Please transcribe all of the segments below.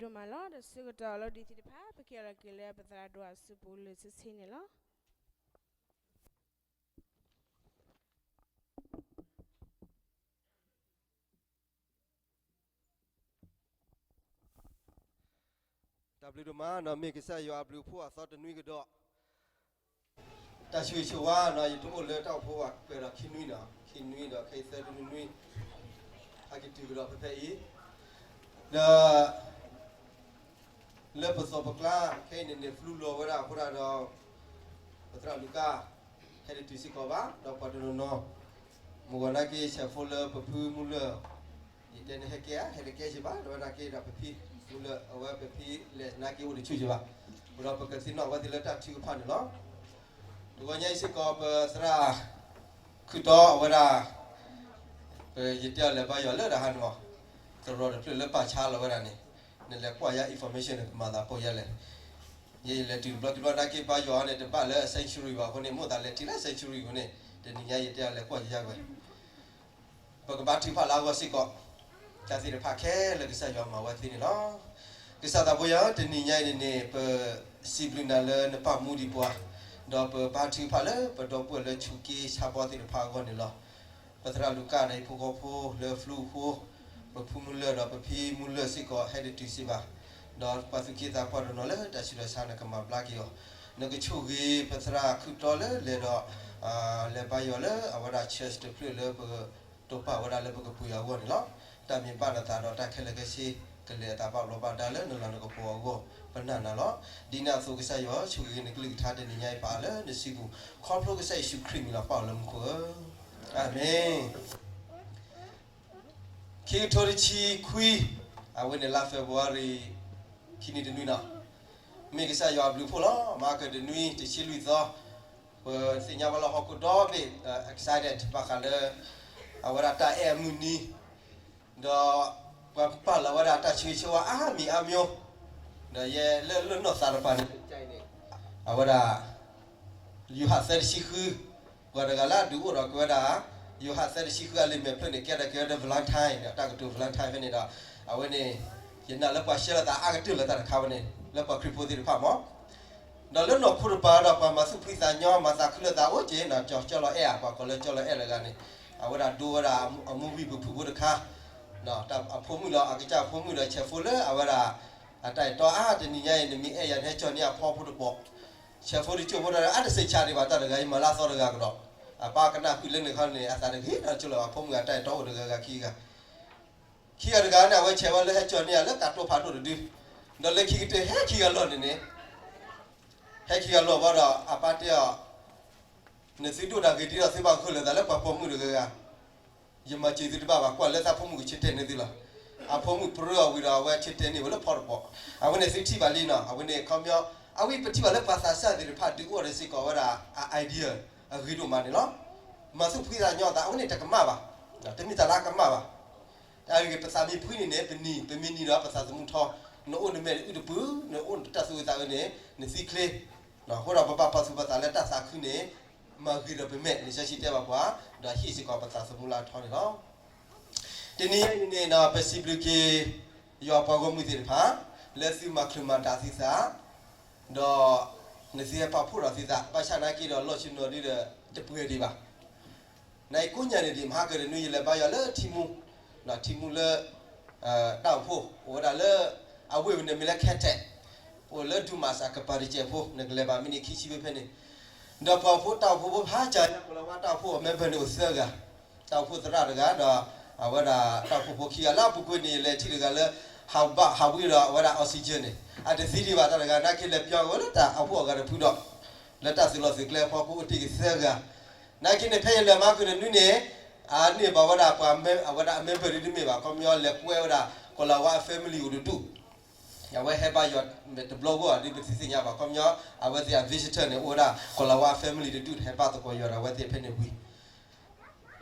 ဒိၣ်မးလီၤ. ဒီးဆၢကတီၢ်လီၤဒ်သ့ၣ်တဖၣ် ပက့ၤလီၤက့ၤလၢပသရၣ်ဒိၣ်အစုပူၤလၢဆ့ဆ့န့ၣ်လီၤ. တၢ်ဘျုးဒိၣ်မးနီၤ မ့ၢ်ကစၢ်ယွၤအဘျုးအဖှိၣ်အသီတနွံကဒီး တၢ်ဆိၣ်ဂ့ၤဆိၣ်ဝါနီၤ ယတအိၣ်လၢတၢ်အိၣ်ဖှိၣ်ဘၣ် ပှဲၤဒီးခံနွံနီၤ ခံနွံဒီးခဲအံၤသၢနွံနွံ ဟဲက့ၤတုၤကဒီးဖဲဖဲအံၤ ဒီး လၢပသိးပကျါ ခဲအံၤန့ၣ်န့ၣ် ဖလူလီၤဝဲဒၣ်အဃိဒၣ်ဒီး ပသရၣ်လူၤကၣ် ဟဲတတုၤစ့ၢ်ကီးဘၣ် ဒီးပှၤတနီၤနီၤ မုၢ်ဂီၤနာ်က့ ဆဲးဖိလၢပဖုမူလၢၢ် ယတဲန့ၣ်ဟဲကဲဧါ ဟဲတကဲစ့ၢ်ဘၣ် ဒီးဝဲနာ်က့ဒီးပဖံမူလၢၢ် အဝဲပဖံလဲၣ်နာ်က့အိၣ်တဆူၣ်စ့ၢ်ဘၣ် ဒီးပကသ့ၣ်နီၣ်အဝဲသ့ၣ်လၢတၢ်ထုကဖၣ်န့ၣ်လီၤ. တဂီၤညါအံၤစ့ၢ်ကီး ပသရၣ်ခုၣ်တီအဝဲဒၣ် ပယတဲအီၤလဲၤဘါယွၤလၢတဟါန့ၣ်မး သရိာ်တဖျၢၣ်လၢပာ်ဆါလီၤဝဲဒၣ်န့ၣ် နလဲၤကွၢ်ယါ information န့ၣ် ကမၤသးပိာ်ယါလဲၣ်. ယဲယလဲၤတုၤတဘျီတဘျီနာ်က့ဘါယွၤန့ၣ် တဘၣ်လၢ sanctuary ဘၣ်အဃိန့ၣ် မိၣ်သးလဲၤထံၣ်လၢ sanctuary အဃိန့ၣ် တနံၤညါယတဲအီၤလဲၤကွၢ်ယါကွယ် ပကဘါထုကဖၣ်လၢအဂီၢ်စ့ၢ်ကီး တၢ်သ့ၣ်တဖၣ်ခဲလၢာ်ကစၢ်ယွၤမၤဝဲသ့န့ၣ်လီၤ. ကစၢ်သးဘိယွၤဧၢ တနံၤညါအံၤန့ၣ်န့ၣ် ပစံးဘျုးနၤလၢနပာ်မူဒံးပှၤ ဒီးပဘါထုကဖၣ်လၢပဒီပုၢ်ဝဲၢ်လၢဆူးက့ဆါဘီသ့ၣ်တဖၣ်အဂီၢ်န့ၣ်လီၤ. ပသရၣ်လူၤကၣ်ဒီးဟံၣ်ဖိဃီဖိလၢဖလူဖိ ပဖုမူလၢၢ်ဒီးပဖံမူလၢၢ်စ့ၢ်ကီး ဟဲတတုၤစ့ၢ်ဘၣ် ဒီးပှၤသူၣ်က့သးပှၢ်တနီၤလၢတၢ်ဆူးတၢ်ဆါန့ၣ် ကမၤဘျါက့ၤအီၤ, နကဆိၣ်ဂ့ၤပသရၣ်ခုၣ်တီလၢလဲၤဒီး လဲၤဘါယွၤလၢအဝဲဒၣ် church တဖျၢၣ်လၢပကတိာ်ပာ်ဝဲဒၣ်လၢပကပှ့ၤအဂီၢ်န့ၣ်လီၤ. တၢ်မ့ၢ်ဘၣ်နသးဒီးတၢ်ခဲလၢာ်ခဲဆ့ ကလဲၤအသးဘၣ်ဘျီးဘၣ်ဒါလၢနလီၢ်နကပီၤအဂီၢ် ပနာ်နၤလီၤ. ဒ်န့ၣ်အသိးကစၢ်ယွၤ ဆိၣ်ဂ့ၤနကလုၢ်ကထါတနံၤညါအံၤပာ်အီၤလၢနစုပူၤ ခီဖျိကစၢ်ယ့ၣ်ၡူးခရံာ်မံၤလီၤ ပၢ်အီၤလၢမူခိၣ်ဧၢ, အၤမ့ၣ်. ခံကထိတဆံခွံ, အဝဲန့ၣ်လါ February ခံနွံတနွံနီၤ, မ့ၢ်ကစၢ်ယွၤအဘျုးအဖှိၣ်လီၤ. မၤကတနွံတဆံလွံၢ်သီ, ပသ့ၣ်ညါဘၣ်လၢဟီၣ်ခိၣ်ဒီဘ့ၣ် excited ဘၣ်ဃးလၢ အဝဲဒၣ်တၢ်အဲၣ်အမုၢ်နံၤ, ဒီးပှၤပာ်လီၤဝဲဒၣ်တၢ်ဆၢဂ့ၤဆၢဝါအါမံၤအါမံၤ, ဒီးယဲလၢလၢနီၢ်သးတပၤန့ၣ် အဝဲဒၣ် ယိၤဟၣ်သၢတဆံဃု, ပှၤတဂၤလၢအဒုးအိၣ်ဒီးကဝဲဒၣ် ယိၤဟၣ်သၢတဆံဃုအလံာ်မဲာ်ဖျၢၣ်န့ၣ် ကဲဒီးကဲဒီး Valentine န့ၣ် တၢ်ကတိၤ Valentine ဖဲန့ၣ်ဒီး အဝဲန့ၣ် ယနာ်လၢပှၤရှဲလီၤသးအါကတၢၢ်လၢတၢ်တခါဝဲန့ၣ် လၢပှၤခရံာ်ဖိသ့ၣ်တဖၣ်မး, ဒီးလၢနီၢ်ခိတပၤဒီး ပှၤမၤသူၣ်ဖှံသးညီ မၤသးခုလၢသးအိၣ်က့ၤနီၤ ကၠီကၠီလီၤအဲၣ်ဧါ ပှၤကိးလၢကၠီလီၤအဲၣ်တဂၤန့ၣ် အဝဲဒၣ်ဒိဝဲဒၣ်အမူဝံၤပဖုဖိတခါ အဖိမုၣ်ဒီးအကစၢ်အဖိမုၣ်ဒီးဆဲးဖိလၢအဝဲဒၣ် အတၢ်အဲၣ်တီအါ တနံၤညါအံၤ နမ့ၢ်အဲၣ်ယၤ နဟဲကၠီန့ၢ်အဖီဖိတပိး, ဆဲးဖိတကၠိၢ်ဖိတဂၤ အတစံးဆၢဒံးဘၣ်တၢ်တဂၤအံၤ မၤလၢအသီတဂၤကဒီး, အပၢ်ကနၣ်ဃုာ်လၢန့ၣ်ခီန့ၣ် အသးတဂ့ၤဒီးကၠိလၢအဖိမုၣ်အတၢ်အဲၣ်တီအိၣ်တဂၤဂၤခံဂၤ ခံဂၤတဂၤန့ၣ် အဝဲဆဲးဝဲလၢဟဲကၠီန့ၢ်ယၤလၢတၢ်တိဖးဒိၣ်တဒု, ဒီးလၢခံကတၢၢ်ဟဲခံဂၤလီၤန့ၣ်န့ၣ်, ဟဲခံဂၤလီၤဘၣ်ဒီး အပၢ်တဲအီၤ, နသုဒိၣ်တၢ်ဂ့ၤဒ်ဒီးသုဘၣ်ဃုာ်လိာ်သးလၢပှၤပိာ်မုၣ်တဂၤဂၤ, ယမၤစၢၤသုတဘၣ်ဘၣ် ကွၢ်လၢသးဖိမုၣ်ကဆၢတဲာ်န့ၢ်သုလီၤ. အဖိမုၣ်ပြၢအီၤဝံၤဒီး အဝဲဆၢတဲာ်န့ၢ်ဝဲလၢဖီတပိး, အဝဲန့ၣ်သုထံၣ်ဘၣ်လံနီၤ အဝဲန့ၣ်ခီပညီ, အဝဲပထံၣ်ဘၣ်လၢပှၤသးစၢ်သ့ၣ်တဖၣ်ဒုးအိၣ်ဒီးစ့ၢ်ကီးဝဲဒၣ် အ idea အဂ့ၤဒိၣ်မးန့ၣ်လီၤ. မၤသူၣ်ဖှံသးညီသး အဝဲန့ၣ်တကမၣ်ဘၣ်, တမ့ၢ်တၢ်လၢအကမၣ်ဘၣ်. အဂ့ၢ်ပသးမ့ၢ်ဖှံန့ၣ်န့ၣ် ပနံၤ ပမ့ၢ်နံၤဒီးပသးသမူထီ, နအိၣ်နမဲာ်နအုၣ်တပုၤ နအိၣ်နတၢ်သူၣ်ဝံသးဝံန့ၣ် နသံချ့, အဃိဒီးပဘၣ်ပာ်သူၣ်ပာ်သးလၢတၢ်သးခုန့ၣ် မၤဂ့ၤဒီးပမဲာ် လံာ်စီဆှံတဲဘၣ်ပှၤ, ဒီးဟံၣ်စ့ၢ်ကီးပသးသမူလၢအထီန့ၣ်လီၤ. တနံၤအံၤန့ၣ် ပစံးဘျုးက့ၤ ယွၤပှၤဂီၢ်မုၢ်သ့ၣ်တဖၣ် လၢသုမၤချုးမၤဒးသုသး ဒီးနသုဟဲပာ်ဖှိၣ်ဒီးသုသး ဘၣ်ဆၣ်နာ်က့ဒီးလီၢ်ဆ့ၣ်နီၤဒ်ဒီး တပှဲၤဒံးဘၣ်. နာ်အံၤကိးညါန့ၣ်ဒံး မဟါကတနွံယလဲၤဘါယွၤလၢထံမူ, ထံမူလၢ တၢ်အိၣ်ဖှိၣ် အိၣ်ဝဲဒၣ်လၢ အဝ့ၢ်ဝဲန့ၣ်မ့ၢ်လၢ Caltex အိၣ်လၢဒူမးစးကပၤတစဲးဖိ နကလဲၤဘၣ်မ့ၢ်န့ၢ်ခံဆံဘ့ၣ်ဖဲန့ၣ်, ဒီးပှၤဖိတၢ်အိၣ်ဖှိၣ်ဖိဖးကၢ် ကိၤလၤဝါတၢ်အိၣ်ဖှိၣ်အ member န့ၣ်အိၣ်သၢဂၤ, တၢ်အိၣ်ဖှိၣ်သရၣ်တဂၤဒီး အဝဲဒၣ်တၢ်အိၣ်ဖှိၣ်ဖိခံဂၤလၢအပူၤကွံာ်န့ၣ် ယလဲၤထံၣ်တဂၤလၢ ဟးဘၣ်ဟးဝံဒီးအဝဲဒၣ် oxygen န့ၣ် အတသံဒံးဘၣ်တၢ်တဂၤ နာ်က့လဲၤပျီဝဲလၢတၢ်အိၣ်ဖှိၣ်အဂၤတဖုဒီး လၢတၢ်သုးလီၢ်သုးကျဲအဖီခိၣ်အိၣ်တ့ၢ်က့ၤသၢဂၤ, နာ်က့န့ၣ် ဖဲယလဲၤမၤကၢၢ်တနွံန့ၣ် အန့ၢ်ဘၣ်ဝဲဒၣ်ပှၤ အဝဲဒၣ်အ member ဒ်တမ့ၢ်ဘၣ် ခီပညီလဲၤကွဲဝဲဒၣ် ကိၤလၤဝါအ family အိၣ်တဒူၣ်, အဝဲဟဲဘါယွၤတဘျီဂီၢ်ဒ်ပသ့ၣ်ညါဘၣ် ခီပညီ အဝဲသ့ၣ်အ visitor န့ၣ် အိၣ်ဝဲဒၣ် ကိၤလၤဝါအ family တဒူၣ် ဟဲဘါသကိးယွၤဒီးအဝဲသ့ၣ်ဖဲန့ၣ်ဝံၤ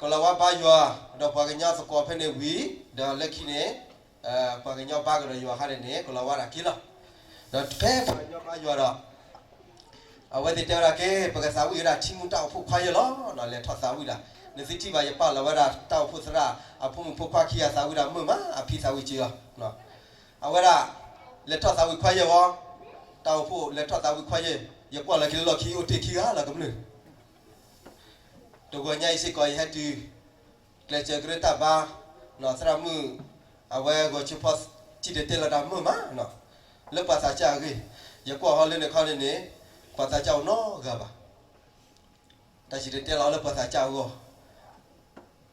ကိၤလၤဝါဘါယွၤ ဒီးပှၤကညီသကိးဖဲန့ၣ်ဝံၤ ဒီးလၢခံန့ၣ် ပှၤကညီဘါကဒီးယွၤခါန့ၣ်န့ၣ် ကိၤလၤဝါတၢ်က့ၤလီၤ. ဒီးဖဲပှၤကညီဘါယွၤဒီး အဝဲသ့ၣ်တဲဝဲဒၣ်က့ ပကသးဝံၣ်ဝဲဒၣ်ထံမူတၢ်အိၣ်ဖှိၣ်ခွါယဲၢ်လီၤ. လဲၤထီၣ်သးဝံၣ်ဒၣ် နသုထံၣ်ဘၣ်ယပာ်လီၤဝဲဒၣ်တၢ်အိၣ်ဖှိၣ်သရၣ် အဖိမုၣ်ဖိခွါခံဂၤသးဝံၣ်ဒၣ်မုာ်မး အဖံသးဝံၣ်က့ၤအီၤ အဝဲဒၣ် လဲၤထီၣ်သးဝံၤခွါယဲၢ်ဝဲ, တၢ်အိၣ်ဖှိၣ်လဲၤထီၣ်သးဝံၤခွါယဲၢ်, ယကွၢ်လီၤက့ၤလၢလီၢ်ခံ အိၣ်တ့ၢ်ခံဂၤလီၤကမျၢၢ်. တဂီၤညါအံၤစ့ၢ်ကီး ယဟဲတုၤ ကျဲးစၢးကရၢတၢ်ဘါ, သရၣ်မုၣ် အဝဲဂီၤဆၢဖီ စံၣ်တဲၤတဲလီၤတၢ်မုာ်မး, လၢပှၤသးစၢ်အဂ့ၢ်, ယကွၢ်ဟီလၢန့ၣ်ခီန့ၣ်န့ၣ်, ပှၤသးစၢ်အိၣ်နီတဂၤဘၣ်. တၢ်စံၣ်တဲၤတဲလီၤလၢပှၤသးစၢ်အဂီၢ်,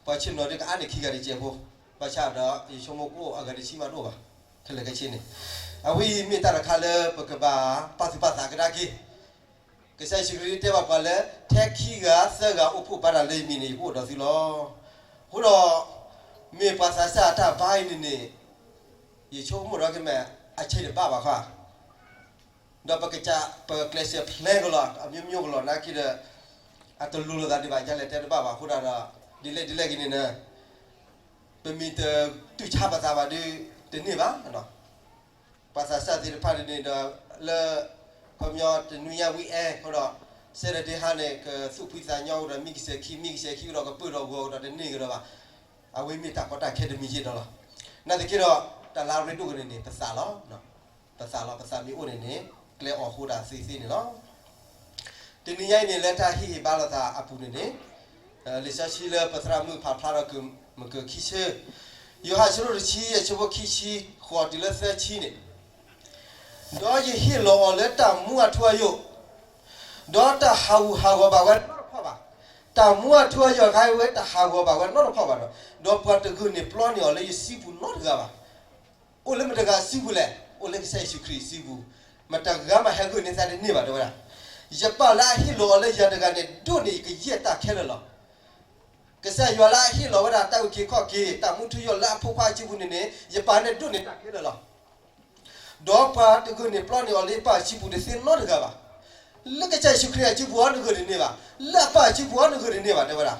ပှၤဆ့ၣ်နီၤဒ်ကအါန့ၢ်ခံဂၤတစဲးဖိ, ဘၣ်ဆၣ်ဒီးယဆိကမိၣ်ကအိၣ်အဂၤတဆံမးတအိၣ်ဘၣ်, ခဲလၢာ်ခဲဆ့န့ၣ်. အဝဲအံၤမ့ၢ်တၢ်တခါလၢပကဘၣ်ပာ်သူၣ်ပာ်သးကဒါက့ၤ. ကစၢ်ယ့ၣ်ၡူးခရံာ်တဲဘၣ်ပှၤလၢ ထဲခံဂၤသၢဂၤအိၣ်ဖှိၣ်ဘါတၢ်လၢယမံၤန့ၣ် ယကအိၣ်ဒီးသုလီၤ. အဃိဒီး မ့ၢ်ပှၤသးစၢ်အတၢ်ဘါအံၤန့ၣ်န့ၣ်, ယဆိကမိၣ်ဒီးကမ့ၢ် အဆ့တဘၣ်ဘၣ်ဃီ ဒီးပကစၢ် ပကျဲးစၢး plan ကလီၤ အမျိုးမျိုးကလီၤ နာ်က့ဒီး အတလိၤလိာ်သးဒံးဘၣ် ယလဲၤတဲတဘၣ်ဘၣ် အဃိဒၣ်ဒီး ဒ်လဲၣ်ဒ်လဲၣ်ဂ့ၤန့ၣ် ပမ့ၢ်တတူၢ်ဆါပသးဘၣ်ဒီး တန့ၢ်ဘၣ်. ပှၤသးစၢ်သ့ၣ်တဖၣ်န့ၣ်န့ၣ်ဒီး လၢ ခီပညီတနွံညါဝံၤအဲၣ်ဃီဒီး Saturday ဟါန့ၣ် ကသူၣ်ဖှံသးညီကဒီး မံကစဲးခံ မံကစဲးခံကဒီး ကပၢၢ်ဒီးဂီၤကဒီး တန့ၢ်ကဒီးဘၣ်. အဝဲမ့ၢ်တၢ်ကီတၢ်ခဲတမံၤယ့ၢ်ဒီးလီၤ. နာ်သက့ဒီး တၢ်လၢအရ့ဒိၣ်ကန့ၣ်န့ၣ် ပသးလီၤ. ပသးလီၤ ပသးမ့ၢ်အိၣ်န့ၣ်န့ၣ် ကျဲအီၣ်ဃိဒၣ်သ့သ့န့ၣ်လီၤ. တနံၤညါအံၤန့ၣ် လၢတၢ်ဟ့ၣ်ဂံၢ်ဟ့ၣ်ဘါလိာ်သးအပူၤန့ၣ်န့ၣ် လံာ်စီဆှံလၢပသရၣ်မုၣ်ဖးဖျါထီၣ်ကမုာ်ကၢၢ်ခံဆၢ, ယိၤဟၣ်အဆၢဒိၣ်တဆံ အဆၢဖိခံဆံ ဃိးတုၤလၢသၢဆံန့ၣ်, ဒီးယဟ့ၣ်လီၤအီၤလၢတၢ်မူအထူအယိာ်, ဒီးတၢ်ဟးဂူာ်ဟးဂီၤဘၣ်ဝဲနီတခီၣ်ဘၣ်. တၢ်မူအထူအယိာ်ခါဝဲတဟးဂီၤဘၣ်ဝဲနီတခီၣ်ဘၣ်ဒီး, ဒီးပှၤတဂုာ်န့ၢ်ပျီန့ၢ်အီၤလၢယစုပူၤနီတဂၤဘၣ်. အိၣ်လၢမတၤတဂၤစုပူၤလဲၣ်, အိၣ်လၢကစၢ်ယ့ၣ်ၡူးခရံာ်စုပူၤ, မတၤတဂၤမးဟဲဂုာ်န့ၢ်သးတန့ၢ်ဘၣ် တဲဝဲဒၣ်. ယပၢ်လၢအဟ့ၣ်လီၤအီၤလၢယၤတဂၤန့ၣ် ဒိးန့ၢ်ကယဲၢ်တၢ်ခဲလၢာ်လီၤ. ကစၢ်ယွၤလၢအဟ့ၣ်လီၤဝဲဒၣ်တၢ်အုၣ်က့ၤခီၣ်က့ၤ တၢ်မူထူယိာ်လၢအဖိခွါအစုပူၤန့ၣ်န့ၣ် ယပၢ်န့ၣ်ဒိးန့ၢ်တၢ်ခဲလၢာ်လီၤ. ဒီးပှၤတဂုာ်န့ၢ်ပျီန့ၢ်အီၤလၢယပၢ်အစုပူၤတသ့နီတဂၤဘၣ်. လၢကစၢ်ယ့ၣ်ၡူးခရံာ်အစုပူၤအံၤနဂုာ်တန့ၢ်ဘၣ်, လၢအပၢ်အစုပူၤအံၤနဂုာ်တန့ၢ်ဘၣ် တဲဝဲဒၣ်.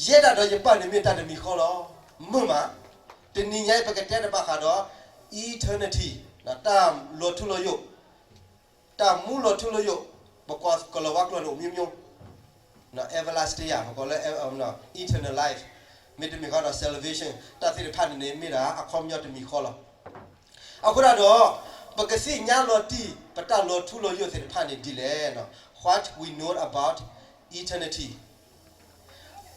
ယဲဒၣ်ဒီးယပၢ်န့ၣ်မ့ၢ်တၢ်တမံၤဃီလီၤ. မုာ်မး, တနံၤညါအံၤပကတဲတဘၣ်ဃးဒီး eternity, တၢ်လီၤထူလီၤယိာ်, တၢ်မူလီၤထူလီၤယိာ်, ပကိးကလီၤဝါကျိာ်န့ၣ် အိၣ်မျိုးမျိုး, everlasting ယါ ပကိးလၢ eternal life, မ့တမ့ၢ်ဃီဒီး salvation တၢ်သ့ၣ်တဖၣ်န့ၣ်န့ၣ် မ့ၢ်ဒၣ်အခီပညီတမံၤဃီလီၤ. အဃိဒၣ်ဒီး ပကသ့ၣ်ညါလီၤတံၢ် ပတၢ်လီၤထူလီၤယိာ်သ့ၣ်တဖၣ်န့ၣ်ဒ်လဲၣ်, what we know about eternity.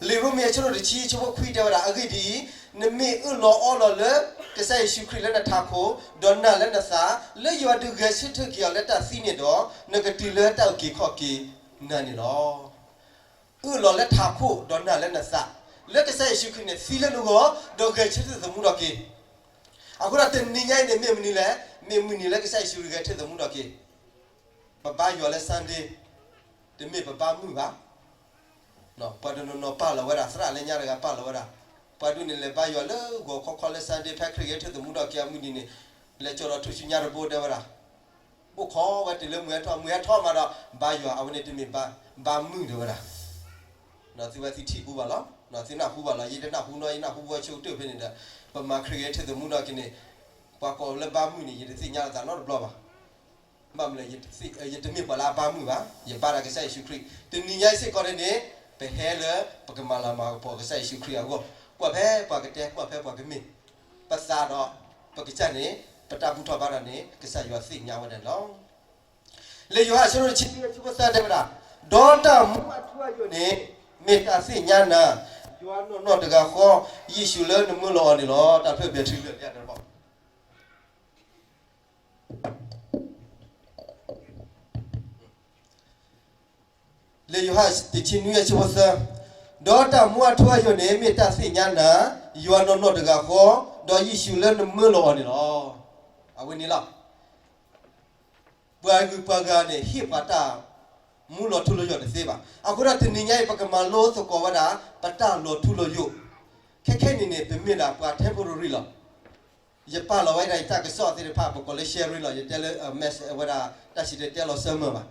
လံာ်ရိမ့ၤအဆၢဒိၣ်တဆံအဆၢဖိခွံတဲဝဲဒၣ်အဂ့ၢ်ဒ်အံၤ, နမ့ၢ်အၢၣ်လီၤအီလီၤလၢ ကစၢ်ယ့ၣ်ၡူးခရံာ်လၢနထးခိၣ်, ဒီးနာ်လၢနသး, လၢယွၤဒုးဂဲၤဆၢထၢၣ်က့ၤအီၤလၢတၢ်သံန့ၣ်ဒီး, နကတုၤလၢတၢ်အုၣ်က့ၤခီၣ်က့ၤနၤန့ၣ်လီၤ. အၢၣ်လီၤလၢထးခိၣ် ဒီးနာ်လၢနသး, လၢကစၢ်ယ့ၣ်ၡူးခရံာ်န့ၣ်သံလၢနဂီၢ်, ဒီးဂဲၤဆၢထၢၣ်သမူထီၣ်က့ၤ. အဃိဒီးတနံၤညါအံၤန့ၣ်မ့ၢ်မနုၤလဲၣ်, မ့ၢ်မုၢ်နံၤလၢကစၢ်ယ့ၣ်ၡူးခရံာ်ဂဲၤဆၢထၢၣ်သမူထီၣ်က့ၤ. ပဘါယွၤလၢ Sunday, တမ့ၢ်ပဘါမုၢ်ဘၣ်. ပှၤတနီၤနီၤပာ်လီၤဝဲဒၣ်, သရၣ်လၢညါတဂၤပာ်လီၤဝဲဒၣ်, ပှၤဒုးန့ၣ်လဲၤဘါယွၤလၢဂီၤခီခီလၢ Sunday ဖဲခရံာ်ဂဲၤဆၢထၢၣ်သမူထီၣ်က့ၤအမုၢ်နံၤန့ၣ်, လဲၤကၠီဒီးထူၣ်စုညါတဘိတဲဝဲဒၣ်. အိၣ်ခိးဝဲတုၤလၢမုၢ်ဟဲထီၣ်, မုၢ်ဟဲထီၣ်မးဒီး ဘါယွၤအဝဲန့ၣ်တမ့ၢ်ဘါမုၢ်တဲဝဲဒၣ်. ဒီးသုဝဲသုထံၣ်ဃူဘၣ်လီၤ, သုနၢ်ဟူဘၣ်လီၤ, ယတနၢ်ဟူနီၤ, ယနၢ်ဟူဝဲဆိကတၢၢ်ဖဲန့ၣ်ဒီး, ပမၤခရံာ်ဂဲၤဆၢထၢၣ်သမူထီၣ်က့ၤန့ၣ်, ပှၤကိးလၢဘါမုၢ်န့ၣ် ယတသ့ၣ်ညါလီၤသးနီတဘျီဘၣ်. ဘၣ်မနုၤလဲၣ်, ယတမ့ၢ်ပှၤလၢအဘါမုၢ်ဘၣ်, ယဘါဒၣ်ကစၢ်ယ့ၣ်ၡူးခရံာ်. တနံၤညါအံၤစ့ၢ်ကီးန့ၣ်န့ၣ်, ပဟဲလၢပကမၤလၤမၤကပီၤကစၢ်ယ့ၣ်ၡူးခရံာ်အဂီၢ်, ကွၢ်ဖဲပှၤကတဲ, ကွၢ်ဖဲပှၤကမ့ၢ်, ပသးဒီးပကစၢ်န့ၣ်, ပတၢ်ဘူၣ်ထီၣ်ဘါထီၣ်န့ၣ် ကစၢ်ယွၤသ့ၣ်ညါဝဲဒၣ်န့ၣ်လီၤ. လံာ်ယိၤဟၣ်အဆၢဒိၣ်တဆံနွံအဆၢဖိသၢတဲဝဲဒၣ်, ဒီးတၢ်မူအထူအယိာ်န့ၣ် မ့ၢ်တၢ်သ့ၣ်ညါနၤ, ယွၤနီၢ်နီၢ်တဂၤဃီ, ယ့ၣ်ၡူးလၢနမၢလီၤအီၤန့ၣ်လီၤ. တၢ်ဖျၢၣ်ဘျဲၣ်ထံလၢာ်လၢအတဘီ လံာ်ယိၤဟၣ်တဆံနွံအဆၢဖိသၢ, ဒီးတၢ်မူအထူအယိာ်န့ၣ် မ့ၢ်တၢ်သ့ၣ်ညါနၤ, ယွၤနီၢ်နီၢ်တဂၤဃီ, ဒီးယ့ၣ်ၡူးလၢနမၢလီၤအီၤန့ၣ်လီၤ. အဝဲန့ၣ်လီၤ. ပှၤဂုၤပှၤဂၤန့ၣ် ဟ့ၣ်ပှၤတၢ်မူလီၤထူလီၤယိာ်တသ့ဘၣ်. အဃိဒီးတနံၤညါအံၤ ပကမၤလိသကိးဝဲဒၣ် ပတၢ်လီၤထူလီၤယိာ်, ခဲခဲနံၣ်န့ၣ် ပမ့ၢ်ဒၣ်ပှၤ temporary လီၤ. ယပာ်လီၤဝဲဒၣ်ယတၢ်ကစီၣ်သ့ၣ်တဖၣ် ပကိးလၢ sharing လီၤ. ယတဲလၢ မ့ၢ်ဝဲဒၣ် တၢ်စံၣ်တဲၤတဲလီၤ sermon ဘၣ်.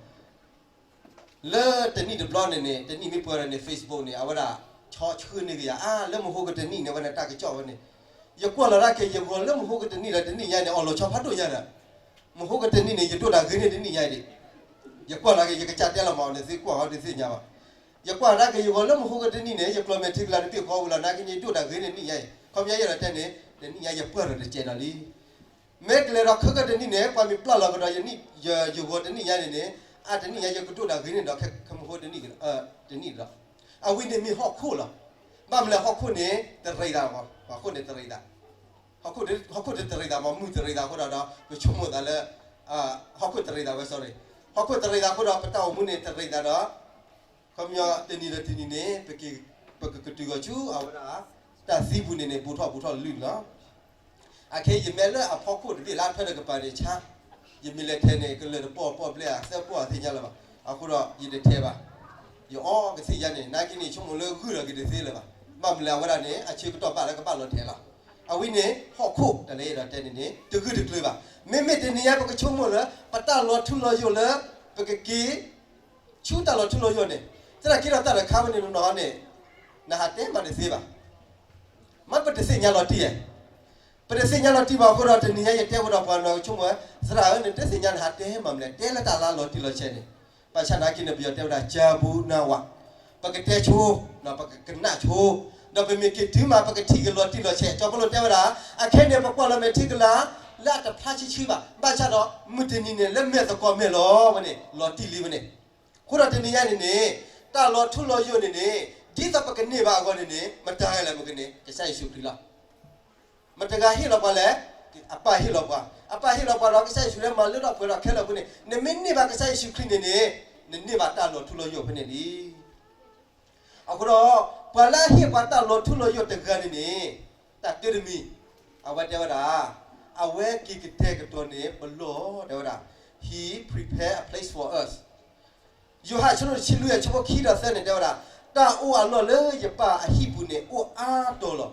လၢတနံၣ်တဘျီန့ၣ်န့ၣ် တနံၣ်မ့ၢ်ပှဲၤဒီးန့ၣ် Facebook န့ၣ် အဝဲဒၣ် ဆီဆှၢန့ၢ်က့ၤယၤ, အါ လၢမဟိကတနံၣ်န့ၣ် အဝဲဒၣ်တၢ်ကစီၣ်ဝဲန့ၣ်, ယကွၢ်လီၤဒၣ်က့ၤ ယဂီၤလၢမဟိကတနံၣ်ဒီးတနံၣ်ညါန့ၣ် အီၣ်လီၤဆီဖးဒိၣ်ညါဒီး, မဟိကတနံၣ်န့ၣ် ယဒိၣ်တၢ်ဂ့ၤန့ၢ်တနံၣ်ညါအံၤဒံး. ယကွၢ်လီၤက့ၤ ယကစၢ်တဲလီၤမးအီၤန့ၣ် သုကွၢ်အီၤဒုးသ့ၣ်ညါဘၣ်. ယကွၢ်ဒၣ်က့ၤ ယဂီၤလၢမဟိကတနံၣ်န့ၣ် ယကျီၢ်မဲာ်ထံကလၤတဘ့ၣ်ဃီဝံၤလီၤ နာ်က့န့ၣ် ယဒိၣ်တၢ်ဂ့ၤန့ၢ်တနံၣ်ညါအံၤ, ခီပညီယဲဒၣ်တဲန့ၣ် တနံၣ်ညါယပှၢ်ထီၣ်တစဲးဒီးလံ. မ့ၢ်ကလဲၤဒီးခဲကတနံၣ်န့ၣ် ပှၤမ့ၢ်ပျၢ်လီၤကဒီးယဂီၤတနံၣ်ညါန့ၣ်န့ၣ်, အတနံၣ်ညါယကဒိၣ်ဒၣ်ဂ့ၤန့ၣ်ဒီး ခဲမုၢ်ဃိတနံၣ်, တနံၣ်ဒီး, အဝဲန့ၣ်မ့ၢ်ဟီၣ်ခိၣ်လီၤ. ဘၣ်မနုၤလဲၣ် ဟီၣ်ခိၣ်န့ၣ်တရံးသး, ဟီၣ်ခိၣ်န့ၣ်တရံးသး, ဟီၣ်ခိၣ်တရံးသးမ့ၢ်မုၢ်တရံးသးအဃိဒီး ပဆိကမိၣ်သးလၢ ဟီၣ်ခိၣ်တရံးသးဝဲ sorry, ဟီၣ်ခိၣ်တရံးသးအဃိဒီး ပတၢ်အိၣ်မူန့ၣ်တရံးသးဒီး ခီပညီတနံၤဒီးတနံၤန့ၣ် ပကကတုၤဂီၤဆူအဝဲဒၣ် တၢ်သံပူၤန့ၣ်န့ၣ် ဘူးထီၣ်ဘူးထီၣ်လၢလီၤ. အခဲအံၤယမ့ၢ်လၢအဖီခိၣ်တဘ့ၣ်လၢအထွဲဒီးကပၤန့ၣ်ဆါ, ယမ့ၢ်လဲၤထဲန့ၣ် ကလၢာ်တပီၢ်ပီၢ်ဘျဲၣ်ဧါ သၢပီၢ်ဧါသ့ၣ်ညါလၢၤဘၣ်. အဃိဒီးယတထဲဘၣ်. ယအီကသ့ၣ်ညါန့ၣ် နာ်က့န့ၣ် ဆိကမိၣ်လၢဂုၢ်ဒီးက့ၤတသ့လၢၤဘၣ်. ဘၣ်မနုၤလဲၣ် အဝဲဒၣ်န့ၣ် အဆၢကတီၢ်ဘၣ်လၢကဘၣ်လီၤထဲလီၤ. အဝဲန့ၣ် ဟီၣ်ခိၣ်တၢ်လၢယအဲၣ်ဒိးတဲန့ၣ်န့ၣ် တဂုာ်တကျၢၤဘၣ်. မ့မ့ၢ်တနံၤညါပကဆိကမိၣ်လၢ ပတၢ်လီၤထူလီၤယိာ်လၢ ပကက့ၤ ဆူတၢ်လီၤထူလီၤယိာ်န့ၣ်, သနာ်က့ဒီးတၢ်တခါဝဲန့ၣ်နီၤန့ၣ် နဟးတဲမးတသ့ဘၣ်. မ့ၢ်ပတသ့ၣ်ညါလီၤတံၢ်ဧါ. ပတသ့ၣ်ညါလီၤတံၢ်ဘၣ်အဃိဒီး တနံၤညါယတဲဝဲဒီးပှၤနီၢ်ကဆိကမိၣ်ဝဲ, သရၣ်ဧၢ နတသ့ၣ်ညါနဟးတဲမးမနုၤလဲၣ်, တဲလၢတၢ်လၢလီၤတံၢ်လီၤဆဲးန့ၣ်. ဘၣ်ဆၣ်နာ်က့န့ၣ် ပယီၤတဲဝဲဒၣ် ကၢ်ဘူနၢ်ဝး, ပကတဲဆိ, ပကကနၣ်ဆိ, ဒီးပမ့ၢ်က့ၤတုၤမး ပကထံၣ်က့ၤလီၤတံၢ်လီၤဆဲး. ကၠီဖီလိၣ်တဲဝဲဒၣ် အခဲန့ၣ် ပကွၢ်လီၤမဲာ်ထံကလၤ လၢအတဖျါဆံဆံဘၣ်. ဘၣ်ဆၣ်ဒီး မုၢ်တနံၤန့ၣ် လၢမဲာ်သကိးမဲာ်လီၤဝဲန့ၣ် လီၤတံၢ်လံဝဲန့ၣ်. အဃိဒီးတနံၤညါန့ၣ်န့ၣ် တၢ်လီၤထူလီၤယိာ်န့ၣ်န့ၣ် ဒ်သိးပကန့ၢ်ဘၣ်အဂီၢ်န့ၣ်န့ၣ် မတၤလဲၣ်မ့ၢ်ကန့ၢ် ကစၢ်ယ့ၣ်ၡူးခရံာ်လီၤ. မတၤဂၤဟ့ၣ်လီၤပှၤလဲၣ်, အပၢ်ဟ့ၣ်လီၤပှၤ, အပၢ်ဟ့ၣ်လီၤပှၤဒီး ကစၢ်ယ့ၣ်ၡူးလၢမၤလၢထီၣ်ပှဲၤထီၣ်ခဲလၢာ်အဃိန့ၣ် နမ့ၢ်န့ၢ်ဘၣ်ကစၢ်ယ့ၣ်ၡူးခရံာ်န့ၣ်န့ၣ် နန့ၢ်ဘၣ်တၢ်လီၤထူလီၤယိာ်ဖဲန့ၣ်လံ. အဃိဒီး ပှၤလၢအဟ့ၣ်ပှၤတၢ်လီၤထူလီၤယိာ်တဂၤန့ၣ်န့ၣ် တၢ်တၢတမံၤ, အဝဲတဲဝဲဒၣ် အဝဲက့ၤကတဲာ်ကတီၤန့ၢ်ပလီၢ် တဲဝဲဒၣ် He prepare a place for us. ယိၤဟၣ်အဆၢဒိၣ်တဆံလွံၢ်အဆၢဖိခံဒီးသၢန့ၣ် တဲဝဲဒၣ်, တၢ်အိၣ်အလီၢ်လၢယပၢ်အဟံၣ်ပူၤန့ၣ် အိၣ်အါတီၤလီၤ.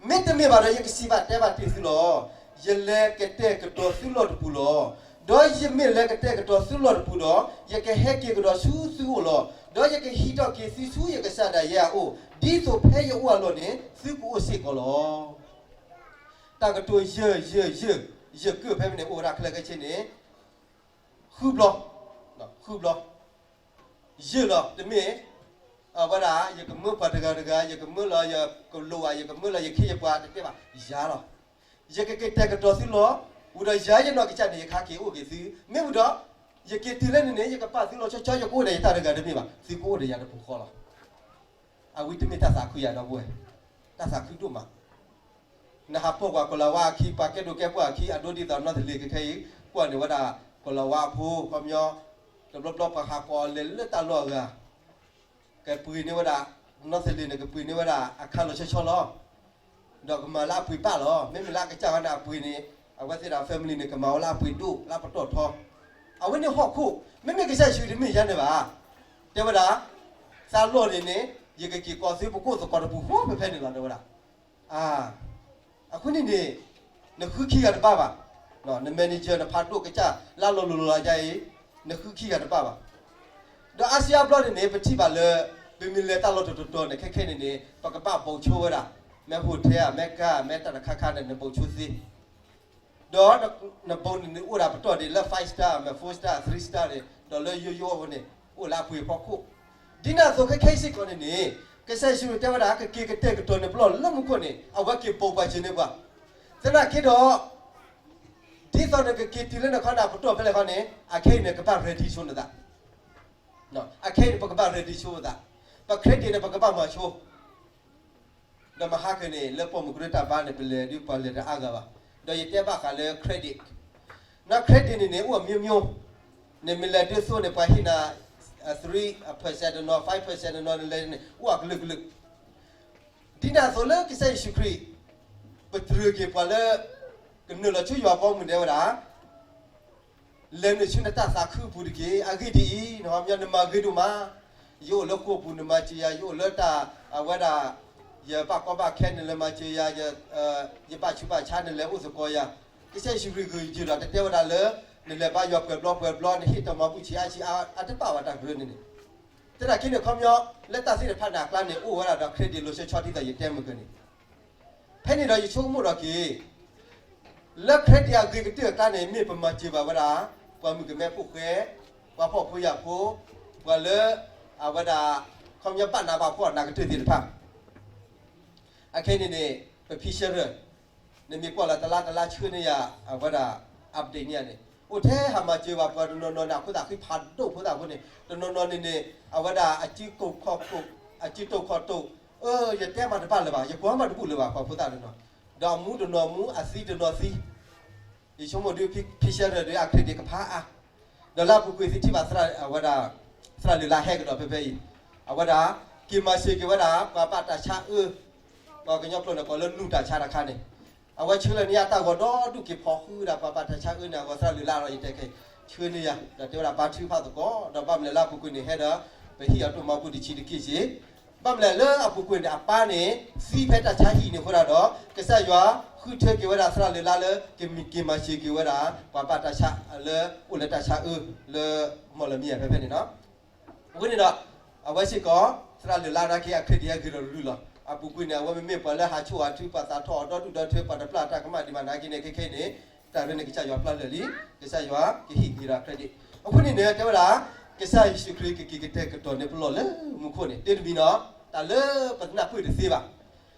မ့တမ့ၢ်ဘၣ်ဒီး ယကစံးဘၣ်တဲဘၣ်တ့ၢ်သုလီၤ. ယလဲၤကတဲာ်ကတီၤသုလီၢ်တပူၤလီၤ. ဒီးယမ့ၢ်လဲၤကတဲာ်ကတီၤသုလီၢ်တပူၤဒီး, ယကဟဲက့ၤကဒီးဆူသုအိၣ်လီၤ. ဒီးယကဟံးထီၣ်က့ၤသုဆူယကစၢ်ဒၣ်ယဲအအိၣ်, ဒ်သိးဖဲယအိၣ်အလီၢ်န့ၣ် သုကအိၣ်စ့ၢ်ကီးလီၤ. တၢ်ကတိၤယၢၢ်ယၢၢ်ယၢၢ် ယကၢၢ်ဖဲမ့ၢ်န့ၣ် အိၣ်ဝဲဒၣ်ခဲလၢာ်ခဲဆ့န့ၣ် ဃုဘျီ, ဃုဘျီ, ယၢၢ်လီၤ တမ့ၢ် အဝဲဒၣ် ယကမၢပှၤတဂၤတဂၤ, ယကမၢလီၤယကလိၤဧါ, ယကမၢလီၤယခ့ယပှၤတတဲဘၣ်, ယၤလီၤ. ယကက့ၤတဲာ်ကတီၤသုလီၢ်, ဝံၤဒီးယၤယနီၢ်ကစၢ်န့ၣ် ယကဟဲက့ၤအိၣ်က့ၤသု, မ့ၢ်ဝံၤဒီး ယက့ၤတုၤလၢန့ၣ်န့ၣ် ယကပာ်သုလီၤဆီဆီ ယကအိၣ်ဒီးယတၢ်တဂၤတမ့ၢ်ဘၣ်, သုကအိၣ်ဒီးယၤတပူၤဃီလီၤ. အဝဲတမ့ၢ်တၢ်သးခုယၤဒီပုၢ်ဝဲၢ်, တၢ်သးခုဒိၣ်မး. နဟးပိာ်ကွၢ်ကီၤလၤဝါအခံ, ပှၤကဲဒိၣ်ကဲပှၢ်အခံ, အဒိဒ်သိးနီၢ်သလ့ၤခဲခဲအံၤ ကွၢ်န့ၢ်ဝဲဒၣ် ကီၤလၤဝါအဖိ, ခီပညီ တဘျီဘျီပှၤဟးကိးအီၤလဲၤလၢတၢ်လီၢ်အဂၤ ကပှ့ၤန့ၢ်ဝဲဒၣ်, နီၢ်သလ့ၤန့ၣ် ကပှ့ၤန့ၢ်ဝဲဒၣ်အခါလီၤဆီဆီလီၤ. ဒီးကမၤလၢအပှ့ၤပာ်လီၤ. မ့မ့ၢ်လၢအကစၢ်ဝဲန့ၣ်အပှ့ၤန့ၣ် အဝဲသ့ၣ်ဒီး family န့ၣ် ကမၤဝဲလၢအပှ့ၤဒိၣ်လၢအပတီၢ်ထီ. အဝဲန့ၣ်ဟီၣ်ခိၣ်, မ့မ့ၢ်ကစၢ်ယ့ၣ်ၡူးတမ့ၢ်ယၤန့ၣ်ဘၣ်. တဲဝဲဒၣ်, သးလီၢ်န့ၣ်န့ၣ် ယကက့ၤကိးသုပကိၣ်သကိးတပူၤဃီဖဲဖဲန့ၣ်လီၤ တဲဝဲဒၣ်. အဃိန့ၣ်န့ၣ် နဃုခံဂၤတဘၣ်ဘၣ်. န manager နဖးဒိၣ်ကစၢ်လၢလီၤလိၤလီၤလးယါအံၤ နဃုခံဂၤတဘၣ်ဘၣ်. ဒီးအါစုအါဘျီန့ၣ်န့ၣ် ပထံၣ်ဘၣ်လၢ ပမ့ၢ်လဲၤတၢ်လီၢ်တတီၤတီၤန့ၣ် ခဲခဲန့ၣ်န့ၣ် ပကဘၣ်ဘီၣ်ဆိဝဲဒၣ်, မ့ၢ် hotel မ့ၢ် car မ့ၢ်တၢ်တခါခါန့ၣ် နဘီၣ်ဆိသ့ ဒီးနဘီၣ်န့ၣ်န့ၣ် အိၣ်ဒၣ်ပတီၢ်ဒံးလၢ five star မ့ၢ် four star, three star န့ၣ် ဒီးလၢယိယိအဝဲန့ၣ် အိၣ်လၢအပှ့ၤဖီခိၣ်. ဒ်န့ၣ်အသိးခဲခဲအံၤစ့ၢ်ကီးန့ၣ်န့ၣ် ကစၢ်ယ့ၣ်ၡူးန့ၣ်တဲဝဲဒၣ် ကက့ၤကတဲာ်ကတီၤန့ၢ်ပလီၢ်လၢမူခိၣ်န့ၣ် အဝဲက့ၤဘီၣ်ပှၤစၢၤန့ၢ်ပှၤ. သနာ်က့ဒီး ဒ်သိးနကက့ၤတုၤလၢနခီနၢ်ပတီၢ်ဖဲလဲၣ်ခီန့ၣ် အခဲအံၤန့ၣ် ကဘၣ် ready ဆိနသး. အခဲအံၤန့ၣ် ပကဘၣ် ready ဆိသး, ပ credit န့ၣ် ပကဘၣ်မၤဆိ ဒီးမဟါကန့ၣ် လၢပိာ်မုၣ်ကရၢတၢ်ဘါန့ၣ် ပလဲၤဒုးပှၤလဲၤတအါဂၤဘၣ်. ဒီးယတဲဘၣ်ဃးလၢ credit, န credit န့ၣ်န့ၣ် အိၣ်အမျိုးမျိုး, နမ့ၢ်လဲၤဒုးသိးန့ၣ် ပှၤဟ့ၣ်နၤ three percent တနီၤ, five percent တနီၤ, နလဲၤန့ၣ် အိၣ်အကလုာ်ကလုာ်. ဒ်န့ၣ်အသိးလၢကစၢ်ယ့ၣ်ၡူးခရံာ် ပတြၢၤက့ၤပှၤလၢ ကနုာ်လီၤဆူယွၤဘီမုၢ်ဒဲဝဲဒၣ် လဲၤနုာ်ဆူနတၢ်သးခုအပူၤတက့ၢ်. အဂ့ၢ်ဒ်အံၤ, နဟီမညီနမၤဂ့ၤဒိၣ်မး, ယအိၣ်လၢဃိာ်ပူၤနမၤစၢၤယၤ, ယအိၣ်လၢတၢ်အဝဲဒၣ် ယဘၣ်ကီဘၣ်ခဲနလဲၤမၤစၢၤယၤ, ယဘၣ်ဆူးဘၣ်ဆါနလဲၤအိၣ်သကိးယၤ. ကစၢ်ယ့ၣ်ၡူးခရံာ်ဂ့ၢ်ယုာ်ဒီး တတဲဝဲဒၣ်လၢ နလဲၤဘါယွၤပှဲၤဘျီပှဲၤဘျီ, နဟ့ၣ်တၢ်မၤဘူၣ်ဆံးအါဆံးအါ, အတဘၣ်ဝဲတၢ်ကရၢန့ၣ်န့ၣ်. သနာ်က့န့ၣ် ခီပညီ လၢတၢ်သ့ၣ်တဖၣ်န့ၣ်အကျါန့ၣ် အိၣ်ဝဲဒၣ်ဒီး credit လီၤဆီဆီဒ်သိးယတဲမုၢ်ကန့ၣ် ဖဲန့ၣ်ဒီးယဆိကမိၣ်ထီၣ်က့ၤ လၢ credit အဂ့ၤကတၢၢ်အကျါန့ၣ် မ့ၢ်ပမၤစၢၤဘၣ်ဝဲဒၣ် ပှၤမုၣ်ကမဲဖိဃဲ, ပှၤဖှီၣ်ဖိယာ်ဖိ, ပှၤလၢ အဝဲဒၣ် ခီပညီဘၣ်နးဘၣ်ဖှီၣ်နးကတၢၢ်သ့ၣ်တဖၣ်. အခဲအံၤန့ၣ်န့ၣ် ပဖံးဆၢရၢၢ် နမ့ၢ်ကွၢ်လၢတလါတလါဆှၢန့ၢ်ယၤ အဝဲဒၣ် update န့ၢ်ယၤန့ၣ် အိၣ်ထဲဟးမၤစၢၤဘၣ်ပှၤတနီၤနီၤန့ၣ် အခိၣ်သးဃံဖးဒိၣ်ဖိသၣ်ဖိန့ၣ် တနီၤနီၤန့ၣ်န့ၣ် အဝဲဒၣ်အစုကိးခီၣ်, အစုတိာ်ခီၣ်တိာ်, အၢ ယတဲမၤတဘၣ်လၢၤဘၣ်, ယကွၢ်မၤတဘူၣ်လၢၤဘၣ် ပှၤဖိသၣ်တနီၤ, ဒီးအမူတနီၤမူ အသံတနီၤသံ ယဆိကမိၣ်ဒုး ဖံးဆၢထၢၣ်ဒုး အ credit ကဖးအါ, ဒီးလၢအပူၤကွံာ်သုထံၣ်ဘၣ်သရၣ်အဝဲဒၣ် သရၣ်လုၢ်လၢ်ဟဲကဒီးဖဲဖဲအံၤ, အဝဲဒၣ် က့ၤမၤစၢၤက့ၤဝဲဒၣ် ပှၤဘၣ်တၢ်ဆါအၢ, ပှၤကညီကျိာ်န့ၣ် ကိးလၢနူၢ်တၢ်ဆါတခါန့ၣ်, အဝဲဆှၢလၢန့ၢ်ယၤတၢ်ဂီၤဒီဒူၣ်က့ၤဖီဃုဒၣ် ပှၤဘၣ်တၢ်ဆါအၢန့ၣ် အဂီၤသရၣ်လုၢ်လၢ်ဒီး ယတဲက့ၤ ဆှၢန့ၢ်ယၤ ဒီးတဲဝဲဒၣ်ဘါထုကဖၣ်သကိး ဒီးဘၣ်မနုၤလဲၣ်လၢအပူၤကွံာ်န့ၣ် ဟဲဒီး ပဟံၣ်အီၤတိၢ်မၤဘူၣ်တဆံးတက့ၢ်စ့ၢ် ဘၣ်မနုၤလဲၣ်လၢအပူၤကွံာ်န့ၣ် အပၢ်န့ၣ် သံဖဲတၢ်ဆါဟံၣ်န့ၣ်အဃိဒၣ်ဒီး ကစၢ်ယွၤဃုထၢက့ၤဝဲဒၣ်သရၣ်လုၢ်လၢ်လၢ ကမၤက့ၤမၤစၢၤက့ၤဝဲဒၣ် ပှၤဘၣ်တၢ်ဆါလၢအိၣ်လၢတၢ်ဆါအၢလၢ မီၢ်လမံယၤဖဲဖဲန့ၣ်လီၤ. အဃိန့ၣ်ဒီး အဝဲစ့ၢ်ကီး သရၣ်လုၢ်လၢ်နာ်က့ အ credit ဂ့ၤဒီးရူၢ်လီၤ. အပူၤကွံာ်န့ၣ် အဝဲမ့မ့ၢ်ပှၤလၢဟးဆိၣ်အီၤထု ပှၤသးထီၣ်အီၤဒီဒူၣ်ဒီထၢ ပှၤတပျၢ်တၢ်ကမၣ်ဒံးဘၣ်နာ်က့န့ၣ် ခဲခဲအံၤန့ၣ် တၢ်ရဲၣ်န့ၣ် ကစၢ်ယွၤပျၢ်လၢာ်လံ, ကစၢ်ယွၤကဟ့ၣ်ဂ့ၤဒီး credit. အဃိန့ၣ်န့ၣ် တဲဝဲဒၣ် ကစၢ်ယ့ၣ်ၡူးခရံာ်ကက့ၤကတဲာ်ကတီၤန့ၢ်ပလီၢ်လၢမူခိၣ်န့ၣ် တမံၤနီၤ တၢ်လၢပနၢ်ပၢၢ်တသ့ဘၣ်.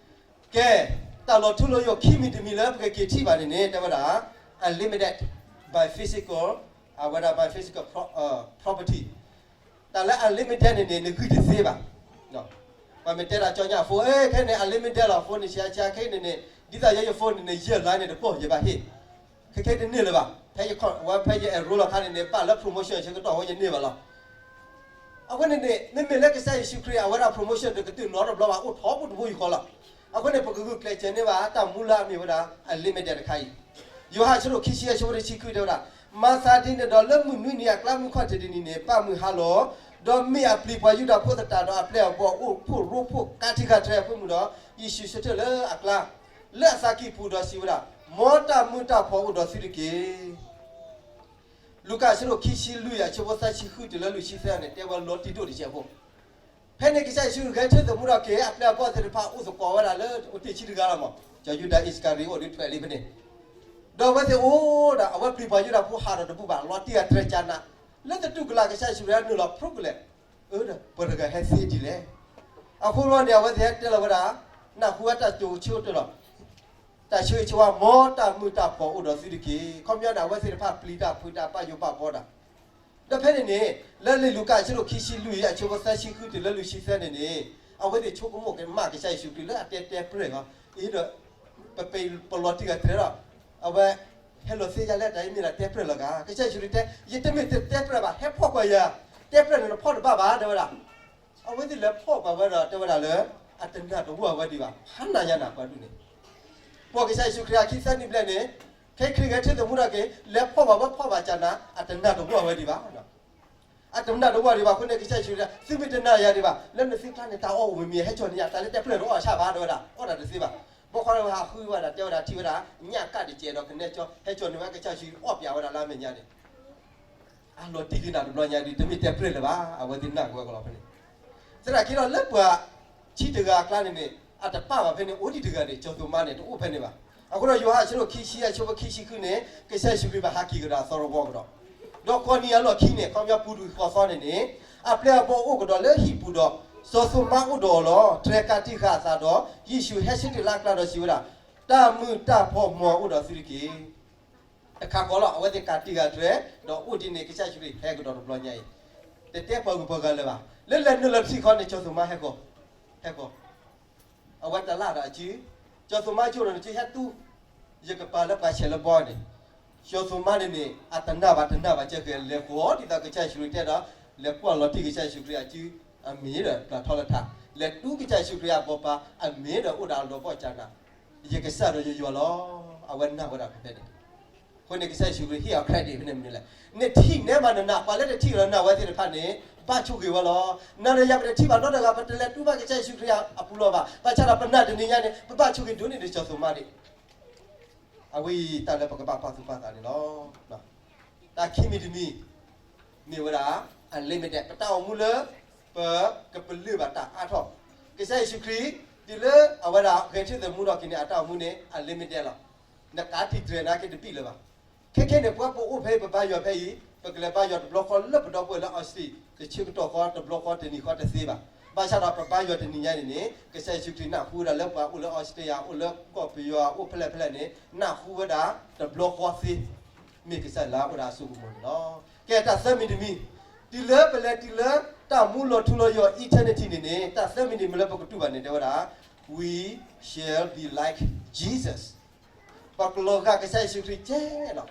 ကဲ, တၢ်လီၤထူလီၤယိာ်ခံမံၤတမံၤလၢပကက့ၤထံၣ်ဘၣ်န့ၣ်န့ၣ် တဲဝဲဒၣ် unlimited by physical, အဝဲဒၣ် by physical pro-, property. တၢ်လၢ unlimited န့ၣ်န့ၣ် နဂံၢ်တသ့ဘၣ်. ပှၤမ့ၢ်တဲတၢ်ကၠီညါ phone ခဲန့ၣ် unlimited လီၤ, phone န့ၣ်ဆံးဆံးခဲအံၤန့ၣ်န့ၣ် ဒ်သိးယဲယ phone န့ၣ်န့ၣ် ယဲၢ်လါန့ၣ်တပိာ်ယဘၣ်ဟ့ၣ်, ခဲခဲတန့ၢ်လၢၤဘၣ်. ဖဲယ ဝဲဖဲယ enroll လီၤခါန့ၣ်န့ၣ် ဘၣ်လၢ promotion ဆၢကတီၢ်ဝဲယန့ၢ်ဘၣ်လီၤ. အဃိန့ၣ်န့ၣ် မ့မ့ၢ်လၢကစၢ်ယ့ၣ်ၡူးခရံာ် အဝဲဒၣ် promotion တကတၢၢ်နီတဘျီဘၣ် အိၣ်ထီဘိတဘိယူၢ်ဃီလီၤ. အဃိန့ၣ် ပကဂုာ်ကျဲးစၢးန့ၢ်ဘၣ် တၢ်မူလၢအမ့ၢ်ဝဲဒၣ် unlimited တခါအံၤ, ယိၤဟၣ်အဆၢဒိၣ်ခံဆံအဆၢဖိတဆံဃုတဲဝဲဒၣ်, မၤသးဒ်န့ၣ်ဒီး လၢမုၢ်နွံနံၤအကျါ မုၢ်ခီၣ်ထံးတနံၤန့ၣ် ဘၣ်မုၢ်ဟါလီၤ, ဒီးမ့ၢ်အပျံၤပှၤယူဒၤဖိသတးဒီး အပျဲၢ်အဘီၣ်အိၣ်ဖှိၣ်ရိဖှိၣ်ကးတံာ်ဃာ်တြဲၤအဖိမုၣ်ဒီး ယ့ၣ်ၡူးဆၢထၢၣ်လၢအကျါ လၢအသးကံၢ်ပူၤဒီးစံးဝဲဒၣ်, မ်တၢ်မုာ်တၢ်ဖှီၣ်အိၣ်ဒီးသုတက့ၢ်. လူၤကၣ်အဆၢဒိၣ်ခံဆံလွံၢ်အဆၢဖိသၢဆံဃုတုၤလၢလွံၢ်ဆံသၢန့ၣ် တဲဝဲလီၤတံၢ်ဒိၣ်တကဲးဖိ, ဖဲန့ၣ်ကစၢ်ယ့ၣ်ၡူးဂဲၤဆၢထၢၣ်သမူထီၣ်က့ၤ အပျဲၢ်အဘီၣ်သ့ၣ်တဖၣ်အိၣ်သကိးဝဲဒၣ်လၢ အိၣ်တ့ၢ်ဆံတဂၤလီၤမး, စီၤယူဒၤအံၣ်စကၤရံၤအိၣ်ဒုးထွဲးလံဖဲန့ၣ်, ဒီးအဝဲသ့ၣ်အိၣ်ဒီး အဝဲပျံၤပှၤယူဒၤဖိဟးဒီးတဘူၣ်ဘၣ် လီၤတံၢ်အတြဲၤကၢနး, လၢသတူၢ်ကလာ်ကစၢ်ယ့ၣ်ၡူးခရံာ်ဟဲနုာ်လီၤဖျိကလဲာ်, အၢ ပှၤတဂၤဟဲသ့ဒ်လဲၣ်. အဃိလီၤန့ၣ် အဝဲသ့ၣ်ဟဲတဲလီၤဝဲဒၣ်, နၢ်ဟူဝဲတၢ်စိၤဆၢကတီၢ်လီၤ တၢ်ဆၢဂ့ၤဆၢဝါ မ်တၢ်မုာ်တၢ်ဖှီၣ်အိၣ်ဒီးသုတက့ၢ်. ခီပညီန့ၣ် အဝဲသ့ၣ်တဖၣ်ပျံၤတၢ်ဖုးတၢ်ဘၣ်ယိၣ်ဘၣ်ဘီတၢ်, ဒီးဖဲန့ၣ်န့ၣ် လၢလံာ်လူၤကၣ်အဆၢဒိၣ်ခံဆံလွံၢ်အဆၢဖိသၢဆံဃုတုၤလၢလွံၢ်ဆံသၢန့ၣ်န့ၣ် အဝဲသ့ၣ်ဆိကမိၣ်ကမၣ်ကစၢ်ယ့ၣ်ၡူးခရံာ်လၢအတဲတဲပြဲၢ်လီၤ, အံၤဒီး ပပလီၤတံၢ်ဂၤတြဲၤဒီး အဝဲ ဟဲလီၤသ့ယၤလၢတၢ်အံၤမ့ၢ်ဒၣ်တဲပြဲၢ်လီၤဂာ်, ကစၢ်ယ့ၣ်ၡူးခရံာ်တဲ ယတမ့ၢ်တတဲပြဲၢ်ဘၣ် ဟဲဖီၣ်ကွၢ်ယၤ, တဲပြဲၢ်န့ၣ်နဖီၣ်တဘၣ်ဘၣ် တဲဝဲဒၣ် အဝဲသ့ၣ်လဲၤဖီၣ်ကွၢ်ဝဲဒီးတဲဝဲဒၣ်လၢ အတနာ်တဝီဝဲဒံးဘၣ် ဖးနးယၤနၤပှၤဒ်န့ၣ်, ပှၤကစၢ်ယ့ၣ်ၡူးခရံာ်အခံသၢနံၣ်ဘျဲၣ်န့ၣ် ခဲခရံာ်ဂဲၤဆၢထၢၣ်သမူထီၣ်က့ၤ လဲၤဖီၣ်ဘၣ်ဝဲဖီၣ်ဘၣ်ကၢ်နၤ အတနာ်တဝီဝဲဒံးဘၣ်, အတနာ်တဝီဒံးဘၣ်အဃိန့ၣ် ကစၢ်ယ့ၣ်ၡူးခရံာ် သုမ့ၢ်တနာ်ယၤဒံးဘၣ် လၢနသုကျါန့ၣ် တၢ်အီၣ်အိၣ်မ့ၢ်မ့ၢ် ဟဲကၠီၣ်န့ၢ်ယၤ တၢ်လၢတဲပြဲၢ်တအီၣ်ဆၣ်ဘၣ် တဲဝဲဒၣ် အီၣ်တၢ်တသ့ဘၣ်, ဘီဃီလၢဟးဃုဝဲဒၣ် တဲဝဲဒၣ်ထံၣ်ဝဲဒၣ် ညၣ်ကၣ်တစဲးဒီးကနဲကၠီ ဟဲကၠီၣ်န့ၢ်ဝဲကစၢ်ယ့ၣ်ၡူးခရံာ်အီၣ်ပၠးဝဲဒၣ်လၢအမဲာ်ညါန့ၣ် အလီၤတံၢ်လံနၤတဘျီညါဒ် တမ့ၢ်တဲပြဲၢ်လၢၤဘၣ် အဝဲသ့ၣ်နာ်ကဝဲကလီၤဖဲန့ၣ်, သနာ်က့ဒီးလၢပှၤဆံတဂၤအကျါန့ၣ်န့ၣ် အတပာ်ဘၣ်ဖဲန့ၣ် အိၣ်ဒံးတဂၤန့ၣ် ကၠီၤသူးမါန့ၣ် တအိၣ်ဖဲန့ၣ်ဘၣ်. အဃိဒီးယိၤဟၣ်အဆၢဒိၣ်ခံဆံအဆၢဖိခံဆံဃုန့ၣ် ကစၢ်ယ့ၣ်ၡူးခရံာ်ဘၣ်ဟးက့ၤကဒီးအသီတဝီကဒီး, ဒီးကိးနံၤအလီၢ်ခံန့ၣ် ခီပညီပူၤကွံာ်ဃီသီန့ၣ်န့ၣ် အပျဲၢ်အဘီၣ်အိၣ်ကဒီးလၢဟံၣ်ပူၤဒီး စီၤသူးမါအိၣ်ဒီးအီၤလီၤ. တြဲၤကးတံာ်ဃာ်အသးဒီး ယ့ၣ်ၡူးဟဲဆၢထၢၣ်လၢအကျါဒီးစံးဝဲဒၣ်, တၢ်မုာ်တၢ်ဖှီၣ်မီၤအိၣ်ဒီးသုတက့ၢ်. တခါဃီလီၤ အဝဲသ့ၣ်ကးတံာ်ဃာ်တြဲၤ ဒီးအိၣ်ဒ်န့ၣ် ကစၢ်ယ့ၣ်ၡူးခရံာ်ဟဲကဒီးတဘျီညါအံၤ တတဲပှၤဂုၤပှၤဂၤလၢၤဘၣ်. လၢလဲၤနုာ်လီၤတထံၣ်ဃီန့ၣ် ကၠီၤသူးမါဟဲဃီၤ, ဟဲဃီၤ အဝဲတလၢ်ဒီးအစု, ကၠီၤသူးမါကၠိဒီးနစုဟဲတူၢ်, ယကပၤလၢပှၤဆဲးလၢဘီန့ၣ်, ကၠီၤသူးမါန့ၣ်န့ၣ် အတနာ်ဘၣ်တနာ်ဘၣ်ကဲဃဲၤ လဲၤဃီၤဒ်သိးကစၢ်ယ့ၣ်ၡူးခရံာ်တဲဒီး လဲၤကွၢ်လီၤတံၢ်ကစၢ်ယ့ၣ်ၡူးခရံာ်အစု, အမ့ၢ်ဒီးပျၢ်ထီလၢထး, လဲၤတူၢ်ကစၢ်ယ့ၣ်ၡူးခရံာ်အဘီပၤ အမ့ၢ်ဒီးအိၣ်ဒီးအလီၤဘီၣ်ကၢ်နၤ, ယကစၢ်ဒီးယယွၤလီၤ. အဝဲနာ်ဝဲဒၣ်ဖဲဖဲန့ၣ် အဃိန့ၣ် ကစၢ်ယ့ၣ်ၡူးခရံာ်ဟ့ၣ်အီၤ credit ဖဲန့ၣ်မနုၤလဲၣ်, နထံၣ်နဲမးနနာ် ပှၤလၢတထံၣ်လီၤနာ်ဝဲသ့ၣ်တဖၣ်န့ၣ် ဘၣ်ဆိၣ်ဂ့ၤဝဲလီၤ. နၤဒီးယၤပတထံၣ်ဘၣ်နီတဂၤ ပတလဲၤတူၢ်ဘၣ်ကစၢ်ယ့ၣ်ၡူးခရံာ်အပူၤလီၤဘၣ်. ဘၣ်ဆၣ်ဒီးပနာ်တနံၤညါန့ၣ် ပဘၣ်ဆိၣ်ဂ့ၤဒိၣ်န့ၢ်ဒီးကၠီၤသူးမါန့ၣ် အဝဲအံၤတၢ်လၢပကဘၣ်ပာ်သူၣ်ပာ်သးန့ၣ်လီၤ. တၢ်ခံမံၤတမံၤ မ့ၢ်ဝဲဒၣ် unlimited ပတၢ်အိၣ်မူလၢ ပကပလၢၢ်ဘၣ်တၢ်အါထီၣ်, ကစၢ်ယ့ၣ်ၡူးခရံာ် တုၤလၢအဝဲဒၣ်ဂဲၤဆၢထၢၣ်သမူထီၣ်က့ၤန့ၣ် အတၢ်အိၣ်မူန့ၣ် unlimited လီၤ. နကးတံာ်တြဲၤနာ်က့တဘံၣ်လၢၤဘၣ်. ခဲခဲန့ၣ် ပှၤပအိၣ်ဖဲအံၤ ပဘါယွၤဖဲအံၤ ပကလဲၤဘါယွၤတဘျီဃီလၢပဒီပုၢ်ဝဲၢ်လၢ Aussie တဆၢကတီၢ်ဃီတဘျီဃီတနံၤဃီတသ့ဘၣ်. ဘၣ်ဆၣ်ဒီးပဘါယွၤတနံၤညါအံၤန့ၣ်န့ၣ် ကစၢ်ယ့ၣ်ၡူးခရံာ်နၢ်ဟူဝဲဒၣ်လၢပှၤအိၣ်လၢအီစထြ့လယါ အိၣ်လၢကီၢ်ပယီၤ အိၣ်ဖဲလဲၣ်ဖဲလဲၣ်န့ၣ် နၢ်ဟူဝဲဒၣ်တဘျီဃီသ့ မ့ၢ်ကစၢ်လၢအအိၣ်ဒီးအစိကမီၤန့ၣ်လီၤ. ကဲတၢ်သၢမံၤတမံၤ, တုၤလၢပလဲၤတုၤလၢတၢ်မူလီၤထူလီၤယိာ် eternity န့ၣ်န့ၣ် တၢ်သၢမံၤတမံၤလၢပကတူၢ်ဘၣ်န့ၣ် တဲဝဲဒၣ် we shall be like Jesus, ပကလီၤဂာ်ကစၢ်ယ့ၣ်ၡူးခရံာ်ကဲလီၤ.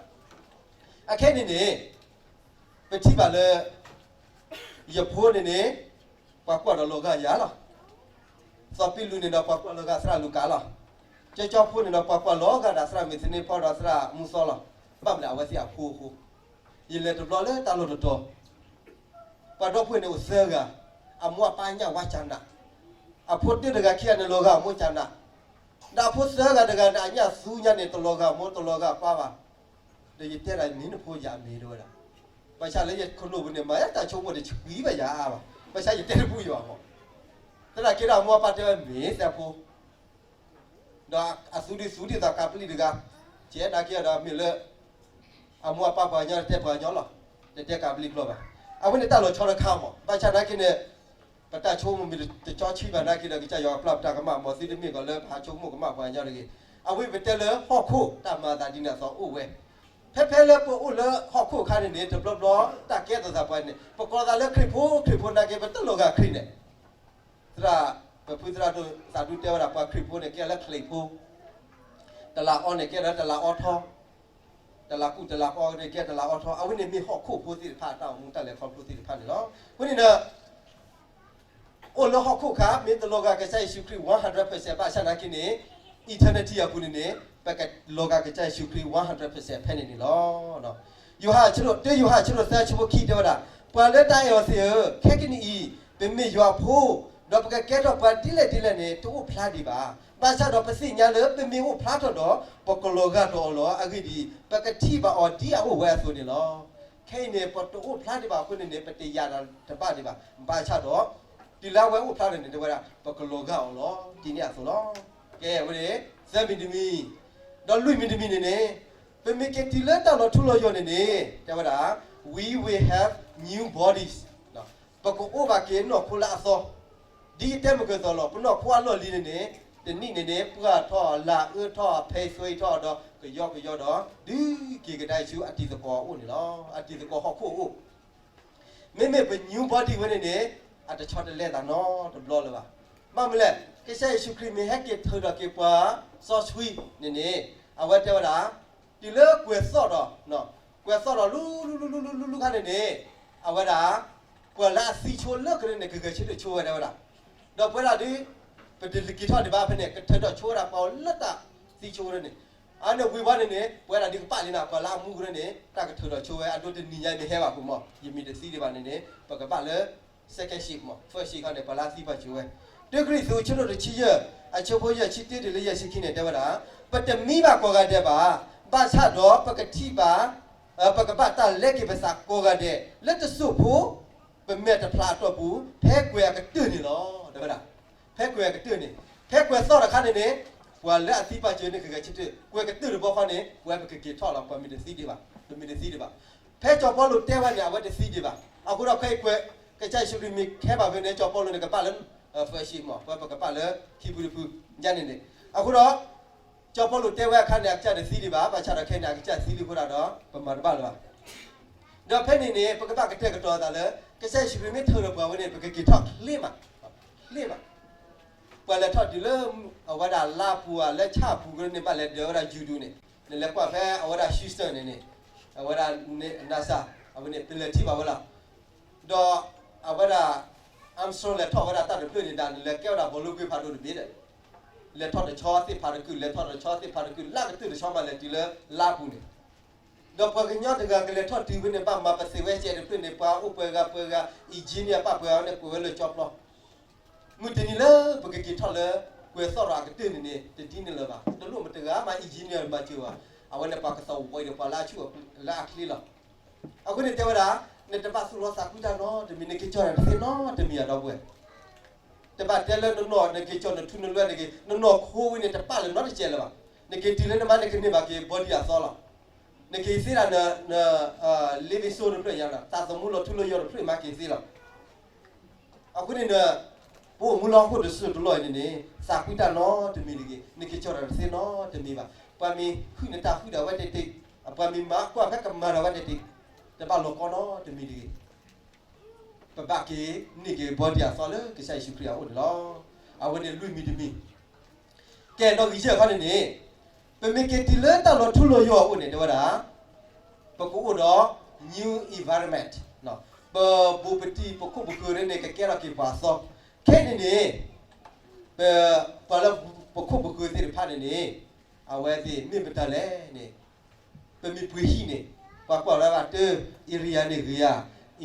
အခဲအံၤန့ၣ်န့ၣ် ပထံၣ်ဘၣ်လၢ ယဖိန့ၣ်န့ၣ် ပှၤကွၢ်ဒီးလီၤဂာ်ယၤလီၤ. သီပ့လူးန့ၣ်ဒီးပှၤကွၢ်လီၤဂာ်သရၣ်လူၤကၣ်လီၤ. ကၠီကၠီဖိန့ၣ်ဒီးပှၤကွၢ်လီၤဂာ်ဒီးသရၣ်မုၢ်သန့ဖီဒီးသရၣ်မူသီလီၤ. ဘၣ်မနုၤအဝဲသ့ၣ်အဖိအဃိ, ယလဲၤတဘျီလၢတၢ်လီၢ်တတီၤ ပှၤဒီပုၢ်ဝဲၢ်န့ၣ်အိၣ်သၢဂၤ, အမိၢ်အပၢ်ညၣ်ဝါကနး, အဖိတ့ၢ်တဂၤခံဂၤန့ၣ်လီၤဂာ်အမိၢ်ကနး, ဒီးအဖိသၢဂၤတဂၤန့ၣ် အညၣ်သူညါန့ၣ် တလီၤဂာ်အမိၢ်တလီၤဂာ်အပၢ်ဘၣ်. ဒီးယတဲဒၣ်မ့ၢ်နဖိယၤမ့ၢ်တဲဝဲဒၣ်, ဘၣ်ဆၣ်လၢယခိၣ်နူာ်ပူၤန့ၣ် မၤတၢ်ဆိကမိၣ်တဆံးဘၣ်ယၤအါဘၣ်, ဘၣ်ဆၣ်ယတဲတဘူၣ်ယၤအါဘၣ်. သနာ်က့ဒီးအမိၢ်အပၢ်တဲဝဲမ့ၢ်သဲဖိ ဒီးအသူဒုးသူဒ်သိးကးပလံၣ်တဂၤ, ကဲနာ်က့ဒီးမ့ၢ်လၢ အမိၢ်အပၢ်ပှၤကညီတဲပှၤကညီလီၤ, တတဲကးပလံၣ်ကျိာ်ဘၣ်. အဝဲန့ၣ်တၢ်လီၤဆီတခါမး, ဘၣ်ဆၣ်နာ်က့န့ၣ် ပတၢ်ဆိကမိၣ်မ့ၢ်တကၠီဆံးဘၣ်နာ်က့ဒီး ကစၢ်ယွၤပျၢ်ပတၢ်ကမၣ်မး သုတမ့ၢ်ကီးလၢပဟးဆိကမိၣ်ကမၣ်ပှၤကညီတဂ့ၤ. အဝဲပတဲလၢဟီၣ်ခိၣ်တၢ်မၤအသးဒ်န့ၣ်အသိးအိၣ်ဝဲ, ဖဲဖဲလၢပအိၣ်လၢဟီၣ်ခိၣ်အခါန့ၣ်န့ၣ် တဘျီဘျီတၢ်ကဲထီၣ်သးပှၤန့ၣ် ပကိးသးလၢခရံာ်ဖိ ခရံာ်ဖိနာ်က့ ပတလီၤဂာ်ခရံာ်န့ၣ် သရၣ် ပဖုသရၣ်ဒိၣ်သးဒူတဲဝဲဒၣ် ပှၤခရံာ်ဖိန့ၣ် ကဲလၢခရံာ်ဖိ, တလးအီန့ၣ် ကဲလၢတလးအီထီ, တလးကူၣ်တလးအီန့ၣ် ကဲတလးအီထီ, အဝဲန့ၣ်မ့ၢ်ဟီၣ်ခိၣ်ဖိသ့ၣ်တဖၣ် တၢ်အိၣ်မူတၢ်လဲၤခီဖျိသ့ၣ်တဖၣ်န့ၣ်လီၤ. အဃိန့ၣ်ဒီး အိၣ်လၢဟီၣ်ခိၣ်အခါ မ့ၢ်တလီၤဂာ်ကစၢ်ယ့ၣ်ၡူးခရံာ် one hundred percent ဘၣ်ဆၣ်နာ်က့န့ၣ် eternity အပူၤန့ၣ်န့ၣ် ပကလီၤဂာ်ကစၢ်ယ့ၣ်ၡူးခရံာ် one hundred percent ဖဲန့ၣ်န့ၣ်လီၤ. ယိၤဟၣ်အဆၢဒိၣ်, တၢယိၤဟၣ်အဆၢဒိၣ်သၢအဆၢဖိခံတဲဝဲဒၣ်, ပှၤလၢတၢ်အဲၣ်အီၤသ့ၣ်ဧၢ, ခဲကနံၣ်အံၤ ပမ့ၢ်ယွၤအဖိ, ဒီးပကကဲထီၣ်ပှၤဒ်လဲၣ်ဒ်လဲၣ်န့ၣ် တအိၣ်ဖျါဒံးဘၣ်. ဘၣ်ဆၣ်ဒီးပသ့ၣ်ညါလၢပမ့ၢ်အိၣ်ဖျါထီၣ်ဒီး ပကလီၤဂာ်ဒီးအီၤလီၤ. အဂ့ၢ်ဒ်အံၤ, ပကထံၣ်ဘၣ်အီၤဒ်အအိၣ်ဝဲအသိးန့ၣ်လီၤ. ခဲအံၤန့ၣ် ပတအိၣ်ဖျါဒံးဘၣ်အဃိန့ၣ်န့ၣ် ပတယာ်တၢ်တဘၣ်ဒံးဘၣ်. ဘၣ်ဆၣ်ဒီး တုၤလၢအဝဲအိၣ်ဖျါထီၣ်န့ၣ် တဲဝဲဒၣ် ပကလီၤဂာ်အီၤလီၤ. ဒ်န့ၣ်အသိးလီၤ. ကဲဝဲန့ၣ် သၢမံၤတမံၤ, ဒီးလွံၢ်မံၤတမံၤန့ၣ်န့ၣ် ပမ့ၢ်က့ၤတုၤလၢတၢ်လီၤထူလီၤယိာ်န့ၣ်န့ၣ် တဲဝဲဒၣ် we will have new bodies, ပကအိၣ်ဘၣ်က့ၤနီၢ်ခိလၢအသီ, ဒ်ယတဲမုၢ်ကၢၢ်သိးလီၤ. ပနီၢ်ခိအလီၢ်လံၤန့ၣ်န့ၣ် တနံၣ်န့ၣ်န့ၣ် ပှၢ်ထီၣ်လၢအအၢထီၣ် ဖဲသွဲထီၣ်ဒီး ကယီကယီဒီး ဒုးက့ၤကဒါဆူအတံၤသကိးအအိၣ်န့ၣ်လီၤ. အတံၤသကိးဟီၣ်ခိၣ်အအိၣ် မ့မ့ၢ်ပ new body ဝဲန့ၣ်န့ၣ် အတဆီတလဲသးနီတဘျီလၢၤဘၣ်. ဘၣ်မနုၤလဲၣ်, ကစၢ်ယ့ၣ်ၡူးခရံာ်မ့ၢ်ဟဲက့ၤထုးထီၣ်က့ၤပှၤစီဆှံန့ၣ်န့ၣ် အဝဲတဲဝဲဒၣ် တုၤလၢကွဲၤသီၣ်ဒီး ကွဲၤသီၣ်ဒီးလူလူလူလူလူလူခါန့ၣ်န့ၣ် အဝဲဒၣ် ပှၤလၢအသံဆိလၢကရၢန့ၣ် ကဂဲၤဆၢထၢၣ်ဆိဝဲဒၣ်ဝဲဒၣ်. ဒီးပဝဲဒၣ်ဒ် ပတလၢက့ၤထီၣ်ဒံးဘၣ်ဖဲန့ၣ် ကထုးထီၣ်ဆိဝဲဒၣ်ပှၤလၢတၢ်သံဆိကရၢန့ၣ် အန့ၣ်ဝံၤဝဲန့ၣ်န့ၣ် ပဝဲဒၣ်ဒ်ကပာ်လံနၤ ပှၤလၢအမူကရၢန့ၣ် တၢ်ကထုးထီၣ်ဆိဝဲ အဒိတနံၤညါမ့ၢ်ဟဲဘၣ်ပူၤမး ယမ့ၢ်တသံဒံးဘၣ်န့ၣ်န့ၣ် ပကဘၣ်လၢ second shift မး first shift ခီန့ၣ် ပှၤလၢအသံပာ်စၢၤဝဲ. တၢကရံၣ်သူး အဆၢဒိၣ်တဆံယဲၢ် အဆၢဖိယဲၢ်ဆံတၢတုၤလၢယဲၢ်ဆံခံန့ၣ် တဲဝဲဒၣ် ပတမံဘၣ်ကိးဂၤဒဲးဘၣ်, ဘၣ်ဆၣ်ဒီးပကထံၣ်ဘၣ် ပကဘၣ်တၢ်လဲက့ၤပသးကိးဂၤဒဲး လၢတစိၢ်ဖိ ပမဲာ်တဖျးအတီၢ်ပူၤ ဖဲကွဲၤအကတၢၢ်န့ၣ်လီၤ. တဲဝဲဒၣ် ဖဲကွဲၤအကတၢၢ်န့ၣ် ဖဲကွဲၤသီၣ်တခါန့ၣ်န့ၣ် ပှၤလၢအသံပာ်စၢၤန့ၣ် ကဂဲၤဆၢထၢၣ် ကွဲၤကတၢၢ်တဘျီဃီန့ၣ် ပဝဲပကက့ၤထီၣ်လီၤ ပှၤမ့ၢ်တသံဒံးဘၣ် ပမ့ၢ်တသံဒံးဘၣ်. ဖဲစီၤပီလူးတဲဝဲန့ၣ် အဝဲတသံဒံးဘၣ်. အဃိဒီးခဲအံၤကွဲၤ ကစၢ်ယ့ၣ်ၡူးခရံာ်မ့ၢ်ကဲဘၣ်ဖဲန့ၣ် စီၤပီလူးန့ၣ် ကဘၣ်လၢ first shift မး ပဝဲပကဘၣ်လၢခံဖုတဖု ယါန့ၣ်န့ၣ်. အဃိဒီး စီၤပီလူးတဲဝဲအခါန့ၣ် အကစၢ်တသံဒံးဘၣ်, ဘၣ်ဆၣ်ဒီးခဲအံၤန့ၣ် အကစၢ်သံလံအဃိဒၣ်ဒီး ပမၤတဘၣ်လၢၤဘၣ်. ဒီးဖဲန့ၣ်န့ၣ် ပကဘၣ်ကတဲာ်ကတီၤသးလၢ ကစၢ်ယ့ၣ်ၡူးခရံာ်မ့ၢ်ထုးထီၣ်ပှၤဝဲန့ၣ် ပကက့ၤထီၣ်ချ့မး, ချ့မး. ပှၤလဲၤထီၣ်တုၤလၢ အဝဲဒၣ်လါပူၤဧါ လၢဆၣ်ပူၤကရၢန့ၣ် ဘၣ်လဲၤဒၢးဝဲဒၣ်ယူၤဒူးန့ၣ်, နလဲၤကွၢ်ဖဲအဝဲဒၣ် Houston န့ၣ်န့ၣ်, အဝဲဒၣ် NASA အဝဲန့ၣ် ပလဲၤထံၣ်ဘၣ်ဝဲလီၤ. ဒီးအဝဲဒၣ် Armstrong လဲၤထီၣ်ဝဲဒၣ်တၢ်တဖျၢၣ်န့ၣ်ဒၣ် နလဲၤကဲဝဲဒၣ်ဘီလိကွံာ်ဖးဒိၣ်တဘ့ၣ်ဒီး လဲၤထီၣ်တဆီသ့ၣ်ဖးတကုာ် လဲၤထီၣ်တဆီသ့ၣ်ဖးတကုာ် လၢကတၢၢ်တဆီမးလဲၤတုၤလၢလါပူၤန့ၣ်, ဒီးပှၤကညီတဂၤကလဲၤထီၣ်တုၤဝဲန့ၣ် ဘၣ်မၤပသ့ၣ်ဝဲစဲးတဖျၢၣ်န့ၣ် ပှၤအိၣ်ပှဲၤဂၤပှဲၤဂၤ engineer ပာ်ပှဲၤဂၤန့ၣ် ပှဲၤဝဲလၢကၠီပျီ မုၢ်တနံၤလၢပကက့ၤထီၣ်လၢ ကွဲၤသီၣ်ဒီးအကတၢၢ်န့ၣ်န့ၣ် တဒ်န့ၣ်လၢၤဘၣ်. တလိၣ်မတၤတဂၤမၤ engineer မၤစၢၤဘၣ်. အဝဲန့ၣ်ပှၤကသဝီဒီးပှၤလၢအဆူၣ်လၢအချ့လီၤ. အဃိန့ၣ်တဲဝဲဒၣ် နတဘၣ်သူၣ်လီသးကွံတၢ်နီတမံၤ နက့ၤကၠီတၢ်တသ့နီတမံၤအဒီပုၢ်ဝဲၢ် တဘၣ်တဲလၢနနီၢ် နက့ၤကၠီနထူနလွဲၢ်တဂ့ၤ နနီၢ်ခိဝံၤန့ၣ် တပာ်လၢနီတစဲးလၢၤဘၣ်. နက့ၤတုၤလၢနမါနကန့ၢ်ဘၣ်က့ၤ body အသီလီၤ. နက့ၤသ့ဒၣ်န living soul တဖျၢၣ်ညါဒီး တၢ်သမူလီၤထူလီၤယိာ်တဖျၢၣ်မၤက့ၤသ့လီၤ. အဃိန့ၣ်ဒီး ပအိၣ်မူလၢဟီၣ်ခိၣ်တစိၢ်တလီၢ်အံၤန့ၣ်န့ၣ် သးကွံတၢ်နီတမံၤတဂ့ၤ, နက့ၤကၠီၤတၢ်တသ့နီတမံၤဘၣ်. ပှၤမ့ၢ်ဟုၣ်နတၢ်ဟုၣ်ဒၣ်ဝဲတဲာ်တဲာ်, ပှၤမ့ၢ်မၤကွၢ်ဖဲကမၤဒၣ်ဝဲတဲာ်တဲာ်, တဘၣ်လီၤကီနီတမံၤတဂ့ၤ. ပဘၣ်က့ၤန့ၢ်က့ၤဘီဒံးအသီလၢကစၢ်ယ့ၣ်ၡူးခရံာ်အအိၣ်န့ၣ်လီၤ. အဝဲန့ၣ်လွံၢ်မံၤတမံၤ. ကဲ နီၣ်ဂံၢ်ယဲၢ်ခီန့ၣ်န့ၣ်, ပမ့ၢ်က့ၤတုၤလၢတၢ်လီၤထူလီၤယိာ်အအိၣ်န့ၣ် တဲဝဲဒၣ် ပကအိၣ်ဒီး new environment, ပဘူးပတံၢ်ပခိၣ်ပဃၢၤန့ၣ်န့ၣ် ကကဲထီၣ်က့ၤပှၤအသီ, ခဲအံၤန့ၣ်န့ၣ် ပ ပှၤလၢပခိၣ်ပဃၢၤသ့ၣ်တဖၣ်န့ၣ်န့ၣ် အဝဲသ့ၣ်မ့ၢ်မတၤလဲၣ်န့ၣ် ပမ့ၢ်ပှ့ၤဟံၣ်န့ၣ် ပှၤကွၢ်လၢဘၣ်တၢ် area န့ၣ်ဂ့ၤဧါ,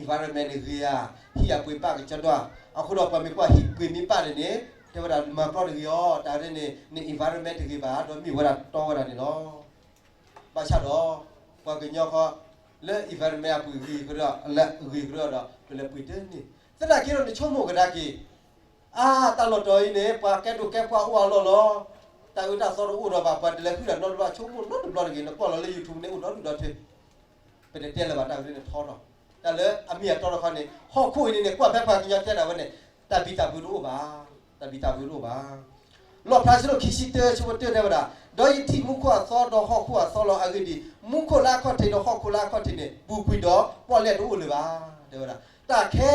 environment န့ၣ်ဂ့ၤဧါ, ဟံၣ်အပှ့ၤဘၣ်ကကီဒွး, အဃိဒီးပှၤမ့ၢ်ကွၢ်ဟံၣ်ပှ့ၤမ့ၢ်ဘၣ်န့ၣ်န့ၣ် တဲဝဲဒၣ်မၤပျီတဂ့ၤအီၤ, တၢ်ဝဲန့ၣ် န environment တဂ့ၤဘၣ်, ဒီးမ့ၢ်ဝဲဒၣ်တီဝဲဒၣ်န့ၣ်လီၤ. ဘၣ်ဆၣ်ဒီး ပှၤကညီဃီ လၢ environment အပှ့ၤဂ့ၤကရၢ လၢအဂ့ၤကရၢဒီး ပလဲၤပှ့ၤတန့ၢ်, သနာ်က့ဒီးနဆိကမိၣ်ကဒါက့ၤ အါ တၢ်လီၢ်တီၤအံၤန့ၣ် ပှၤကဲဒိၣ်ကဲပှၢ်အိၣ်အလီၢ်လီၤ. တၢ်အၢတၢ်သီတအိၣ်ဒီးဘၣ်, ပှၤတလဲၤဟုၣ်တၢ်နီတဘျီ, ဆိကမိၣ်နီတဘျီတဂ့ၤ, နကွၢ်လီၤလၢ YouTube န့ၣ်အိၣ်ဒီဒူၣ်ဒီထၢ, ပတတဲလၢၤဘၣ်, တၢ်ဂ့ၢ်န့ၣ်ထီထီၣ်, တၢ်လၢအမ့ၢ်အတီတခီန့ၣ် ဟီၣ်ခိၣ်အံၤန့ၣ်န့ၣ် ကွၢ်ဖဲပှၤကညီတဲဒၣ်ဝဲန့ၣ် တၢ်ဘံၣ်တၢ်ဘၢတအိၣ်ဘၣ်, တၢ်ဘံၣ်တၢ်ဘၢတအိၣ်ဘၣ်. လီၣ်ဖျါဆံးဒိၣ်ခံဆံတၢ ဆၢဖိတၢတဲဝဲဒၣ်, ဒီးယထံၣ်မူခိၣ်အသီဒီးဟီၣ်ခိၣ်အသီလီၤ. အဂ့ၢ်ဒ်အံၤ, မူခိၣ်လၢအခီၣ်ထံးဒီးဟီၣ်ခိၣ်လၢအခီၣ်ထံးန့ၣ် ပူၤကွံာ်ဒီးပီၣ်လဲၣ်တအိၣ်လၢၤဘၣ်, တဲဝဲဒၣ်. တၢ်ခ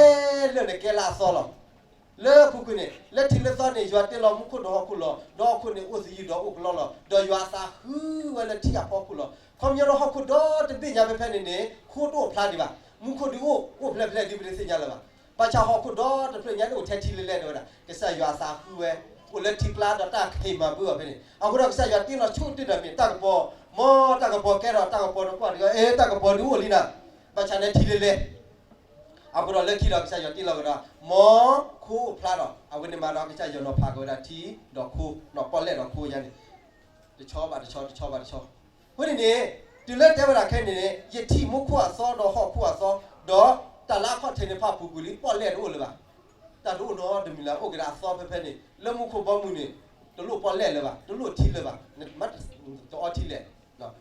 ဲလၢာ်န့ၣ်ကဲလၢအသီလီၤ. လၢအပူၤကွံာ်န့ၣ် လၢထံးလၢသီန့ၣ် ယွၤတ့လီၤမူခိၣ်ဒီးဟီၣ်ခိၣ်လီၤ. ဒီးဟီၣ်ခိၣ်န့ၣ်အိၣ်သယုၢ်ဒီးအိၣ်ကလီလီၤ. ဒီးယွၤအသးဟူဝဲလၢထံအဖီခိၣ်လီၤ. ခီပညီဒီးဟီၣ်ခိၣ်ဒီတဘ့ၣ်ညါဖဲဖဲန့ၣ်န့ၣ် ခိတအိၣ်ဖျါဒံးဘၣ်. မူခိၣ်ဒုးအိၣ် အိၣ်ဖျဲၣ်ဖျဲၣ်ဒ်ပတသ့ၣ်ညါလၢၤဘၣ်. ဘၣ်ဆၣ်ဟီၣ်ခိၣ်ဒီတဖျၢၣ်ညါန့ၣ်အိၣ်ထဲထံလၢလဲၣ် တဲဝဲဒၣ်. ကစၢ်ယွၤအသးဟူဝဲ အိၣ်လၢထံကျါဒီးတၢ်ကဟ့ၣ်မၤဘၢအီၤဖဲန့ၣ်. အဃိဒီးကစၢ်ယွၤတ့လီၤဆိတၢ်ဒီးမ့ၢ်တၢ်ကပီၤ, မ်တၢ်ကပီၤကဲထီၣ်တၢ်ကပီၤတကွၢ်ဒီး အဲ တၢ်ကပီၤဒုးအိၣ်လံနၤ, ဘၣ်ဆၣ်န့ၣ်ထံလၢလဲၣ်. အဃိဒီးလၢခံဒီးကစၢ်ယွၤတ့လီၤကဒီး မ်ခိအိၣ်ဖျါဒီး အဝဲန့ၣ်မးဒီးကစၢ်ယွၤနီၤဖးက့ၤဝဲဒၣ်ထံဒီးခိ, နီၤပီၣ်လဲၣ်ဒီးခိညါန့ၣ် တဆီဘၣ်တဆီ တဆီဘၣ်တဆီ. အဃိန့ၣ်န့ၣ် တုၤလၢတဲဝဲဒၣ်ခဲအံၤန့ၣ်န့ၣ် ယထံၣ်မူခိၣ်အသီဒီးဟီၣ်ခိၣ်အသီ, ဒီးတၢ်လၢအခီၣ်ထံးန့ၣ်တဖၣ်ပူၤကွံာ်လံ ပီၣ်လဲၣ်တအိၣ်လၢၤဘၣ်. တၢ်တအိၣ်နီတမံၤလၢၤ အိၣ်က့ၤဒၣ်အသီဖဲဖဲန့ၣ် လၢမူခိၣ်ဘီမုၢ်န့ၣ် တလိၣ်ပီၣ်လဲၣ်လၢၤဘၣ်, တလိၣ်ထံလၢၤဘၣ်, တအီထံလဲၣ်.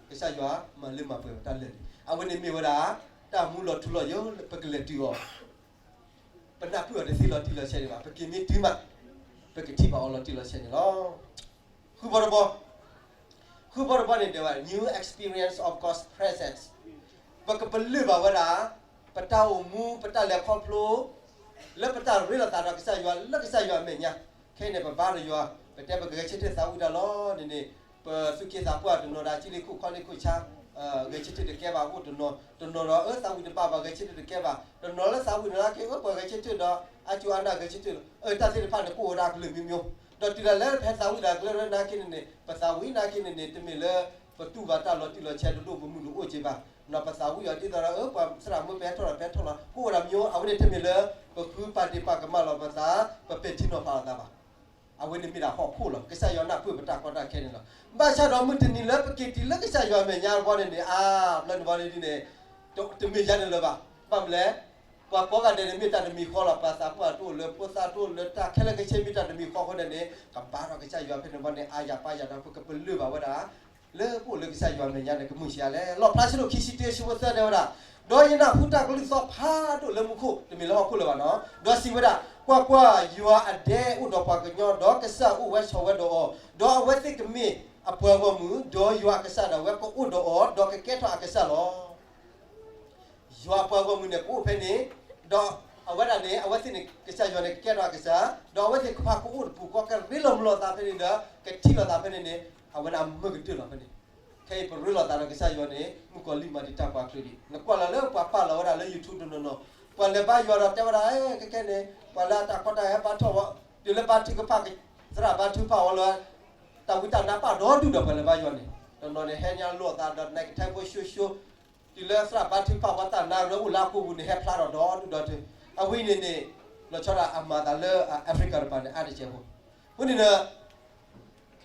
ကစၢ်ယွၤမၤလၢမၤပှဲၤဝဲတၢ်လၢာ်န့ၣ် အဝဲန့ၣ်မ့ၢ်ဝဲဒၣ် တၢ်မူလီၤထူလီၤယိာ်လၢပကလဲၤတုၤအီၤ ပနၢ်ပၢၢ်အီၤတသ့လီၤတံၢ်လီၤဆဲးဒံးဘၣ်, ပက့ၤမ့ၢ်တုၤမး ပကထံၣ်ဘၣ်အီၤလီၤတံၢ်လီၤဆဲးန့ၣ်လီၤ. ဃုဘီတဘီ, ဃုဘီတဘီန့ၣ်တဲဝဲ new experience of God's presence, ပကပလၢၢ်ဘၣ်ဝဲဒၣ် ပတၢ်အိၣ်မူ ပတၢ်လဲၤခီဖျိ လၢပတၢ်ရ့လိာ်သးဒီးကစၢ်ယွၤ လၢကစၢ်ယွၤအမဲာ်ညါ. ခဲအံၤန့ၣ် ပဘါယွၤ, ပတဲပကဂဲၤဆၢထၢၣ်သးဝံၣ်တၢ်လီၤန့ၣ်န့ၣ် ပသူၣ်က့သးပှၢ်တနီၤဒီး ကၠံလ့ခိၣ်ခီလ့ခိၣ်ဆါ ဂဲၤဆၢထၢၣ်တကဲဘၣ်အိၣ်တနီၤ, တနီၤဒီးအၢသးဝံၣ်တဘၣ်ဘၣ် ဂဲၤဆၢထၢၣ်တကဲဘၣ်, တနီၤလၢသးဝံၣ်န့ၣ်က့ အၢပှၤဂဲၤဆၢထၢၣ်ဒီး အစူၢ်အနာ်ဂဲၤဆၢထၢၣ် အၢတၢ်သ့ၣ်တဖၣ်န့ၣ် ကအိၣ်ဝဲဒၣ်ကလုာ်မံၤမံၤ, ဒီးတုၤဒၣ်လၢဖဲသးဝံၣ်ဒၣ်ကလုာ်နာ်က့န့ၣ်န့ၣ် ပသးဝံၣ်နာ်က့န့ၣ်န့ၣ် တမ့ၢ်လၢ ပတူၢ်ဘၣ်တၢ်လီၤတံၢ်လီၤဆဲးတဒိၣ်ပမုၢ်တအိၣ်က့ဘၣ်, ဒီးပသးဝံၣ်အီၤဒ်သိးဒီးအၢပှၤသရၣ်မုၣ်ပဲဟဲထီၣ်လီၤ ပဲဟဲထီၣ်လီၤ ကအိၣ်ဝဲဒၣ်မံၤမံၤ, အဝဲန့ၣ်တမ့ၢ်လၢ ပဃုပာ်ဒ့ၣ်ပာ်ကမၣ်လီၤပသး, ပပဲာ်ထံနီၤဖးလိာ်သးဘၣ်. အဝဲန့ၣ်မ့ၢ်ဒၣ်ဟီၣ်ခိၣ်လီၤ. ကစၢ်ယွၤနၢ်ပၢၢ်ပတၢ်ကီတၢ်ခဲန့ၣ်လီၤ. ဘၣ်ဆၣ်ဒီးမုၢ်တနံၤလၢပက့ၤတုၤလၢကစၢ်ယွၤအမဲာ်ညါတဘျီန့ၣ်န့ၣ် အါဘျီန့ၣ်ဘျီန့ၣ်ဒ်န့ၣ် တမ့ၢ်ယါန့ၣ်လၢၤဘၣ်. ဘၣ်မနုၤလဲၣ်, ပှၤကိးဂၤဒဲးန့ၣ်မ့ၢ်တၢ်တမံၤဃီလီၤ. ပှၤသးပှၢ်တအိၣ်လၢၤ, ဖိသၣ်တအိၣ်လၢၤ, တၢ်ခဲလၢာ်ခဲဆ့မ့ၢ်တၢ်တမံၤဃီအဃိန့ၣ်န့ၣ် ကဘါထီၣ်ကစၢ်ယွၤဖဲန့ၣ်ဘျီန့ၣ် အါယၤပါယၤဒီး ပကပလၢၢ်ဘၣ်ဝဲဒၣ် လၢပအိၣ်လၢကစၢ်ယွၤအမဲာ်ညါန့ၣ် ကမုာ်ဆံးအါလဲၣ်. လီၣ်ဖျါဆံးဒိၣ်ခံဆံတၢ ဆၢဖိသၢတဲဝဲဒၣ်, ဒီးယနၢ်ဟူတၢ်ကလုၢ်သီၣ်ဖးဒိၣ်လၢမူခိၣ်, တမ့ၢ်လၢဟီၣ်ခိၣ်လၢၤဘၣ်နီၤ, ဒီးစံးဝဲဒၣ်, ကွၢ်ကွၢ်, ယွၤအဒဲအိၣ်ဒီးပှၤကညီ, ဒီးကစၢ်အိၣ်ဝဲဆိးဝဲဒီးအီၤ, ဒီးအဝဲသ့ၣ်ကမ့ၢ်အပှၤဂီၢ်မုၢ်, ဒီးယွၤအကစၢ်ဒၣ်ဝဲကအိၣ်ဒီးအီၤ, ဒီးကကဲထီၣ်အကစၢ်လီၤ. ယွၤအပှၤဂီၢ်မုၢ်န့ၣ် ကအိၣ်ဖဲန့ၣ်, ဒီးအဝဲဒၣ်န့ၣ် အဝဲသ့ၣ်န့ၣ် ကစၢ်ယွၤန့ၣ် ကကဲထီၣ်အကစၢ်, ဒီးအဝဲသ့ၣ်တဖၣ်ကအိၣ်တပူၤဃီ ကရ့လိာ်မုာ်လိာ်သးဖဲန့ၣ်ဒီး ကထံၣ်လိာ်သးဖဲန့ၣ်န့ၣ် အဝဲဒၣ်မၢကတၢၢ်လီၤဖဲန့ၣ်. ခဲအံၤပရ့လိာ်သးဒီးကစၢ်ယွၤန့ၣ် မုၣ်ကီၤလံၢ်မၤတံာ်တာ်ပှၤအချၢဒံး. နကွၢ်လီၤလၢပှၤပာ်လီၤဝဲဒၣ်လၢ YouTube တနီၤနီၤ, ပှၤလဲၤဘါယွၤဒီးတဲဝဲဒၣ် အဲ ခဲခဲန့ၣ် ပှၤလၢအတၢ်ကီတၢ်ခဲဘါထုကဖၣ်, တုၤလၢဘါထုကဖၣ်, သရၣ်ဘါထုကဖၣ်ဝဲလၢ တၢ်ဝံတၢ်နါပာ်ဒီဒူၣ်ဒီး ပှၤလဲၤဘါယွၤန့ၣ် တနီၤန့ၣ် ဟဲညါလိာ်သးဒီး နကထဲဖိဆိဆိ တုၤလၢသရၣ်ဘါထုကဖၣ်ဝဲ တၢ်နါလၢအိၣ်လၢအကိာ်ပူၤန့ၣ် ဟဲဖျါထီၣ်ဒီဒူၣ်ဒီထၢ. အဝဲအံၤန့ၣ်န့ၣ် လီၤဆီဒၣ်အမၤသးလၢ Africa တပၤန့ၣ် အါတစဲးဖိ. အဃိန့ၣ်ဒီး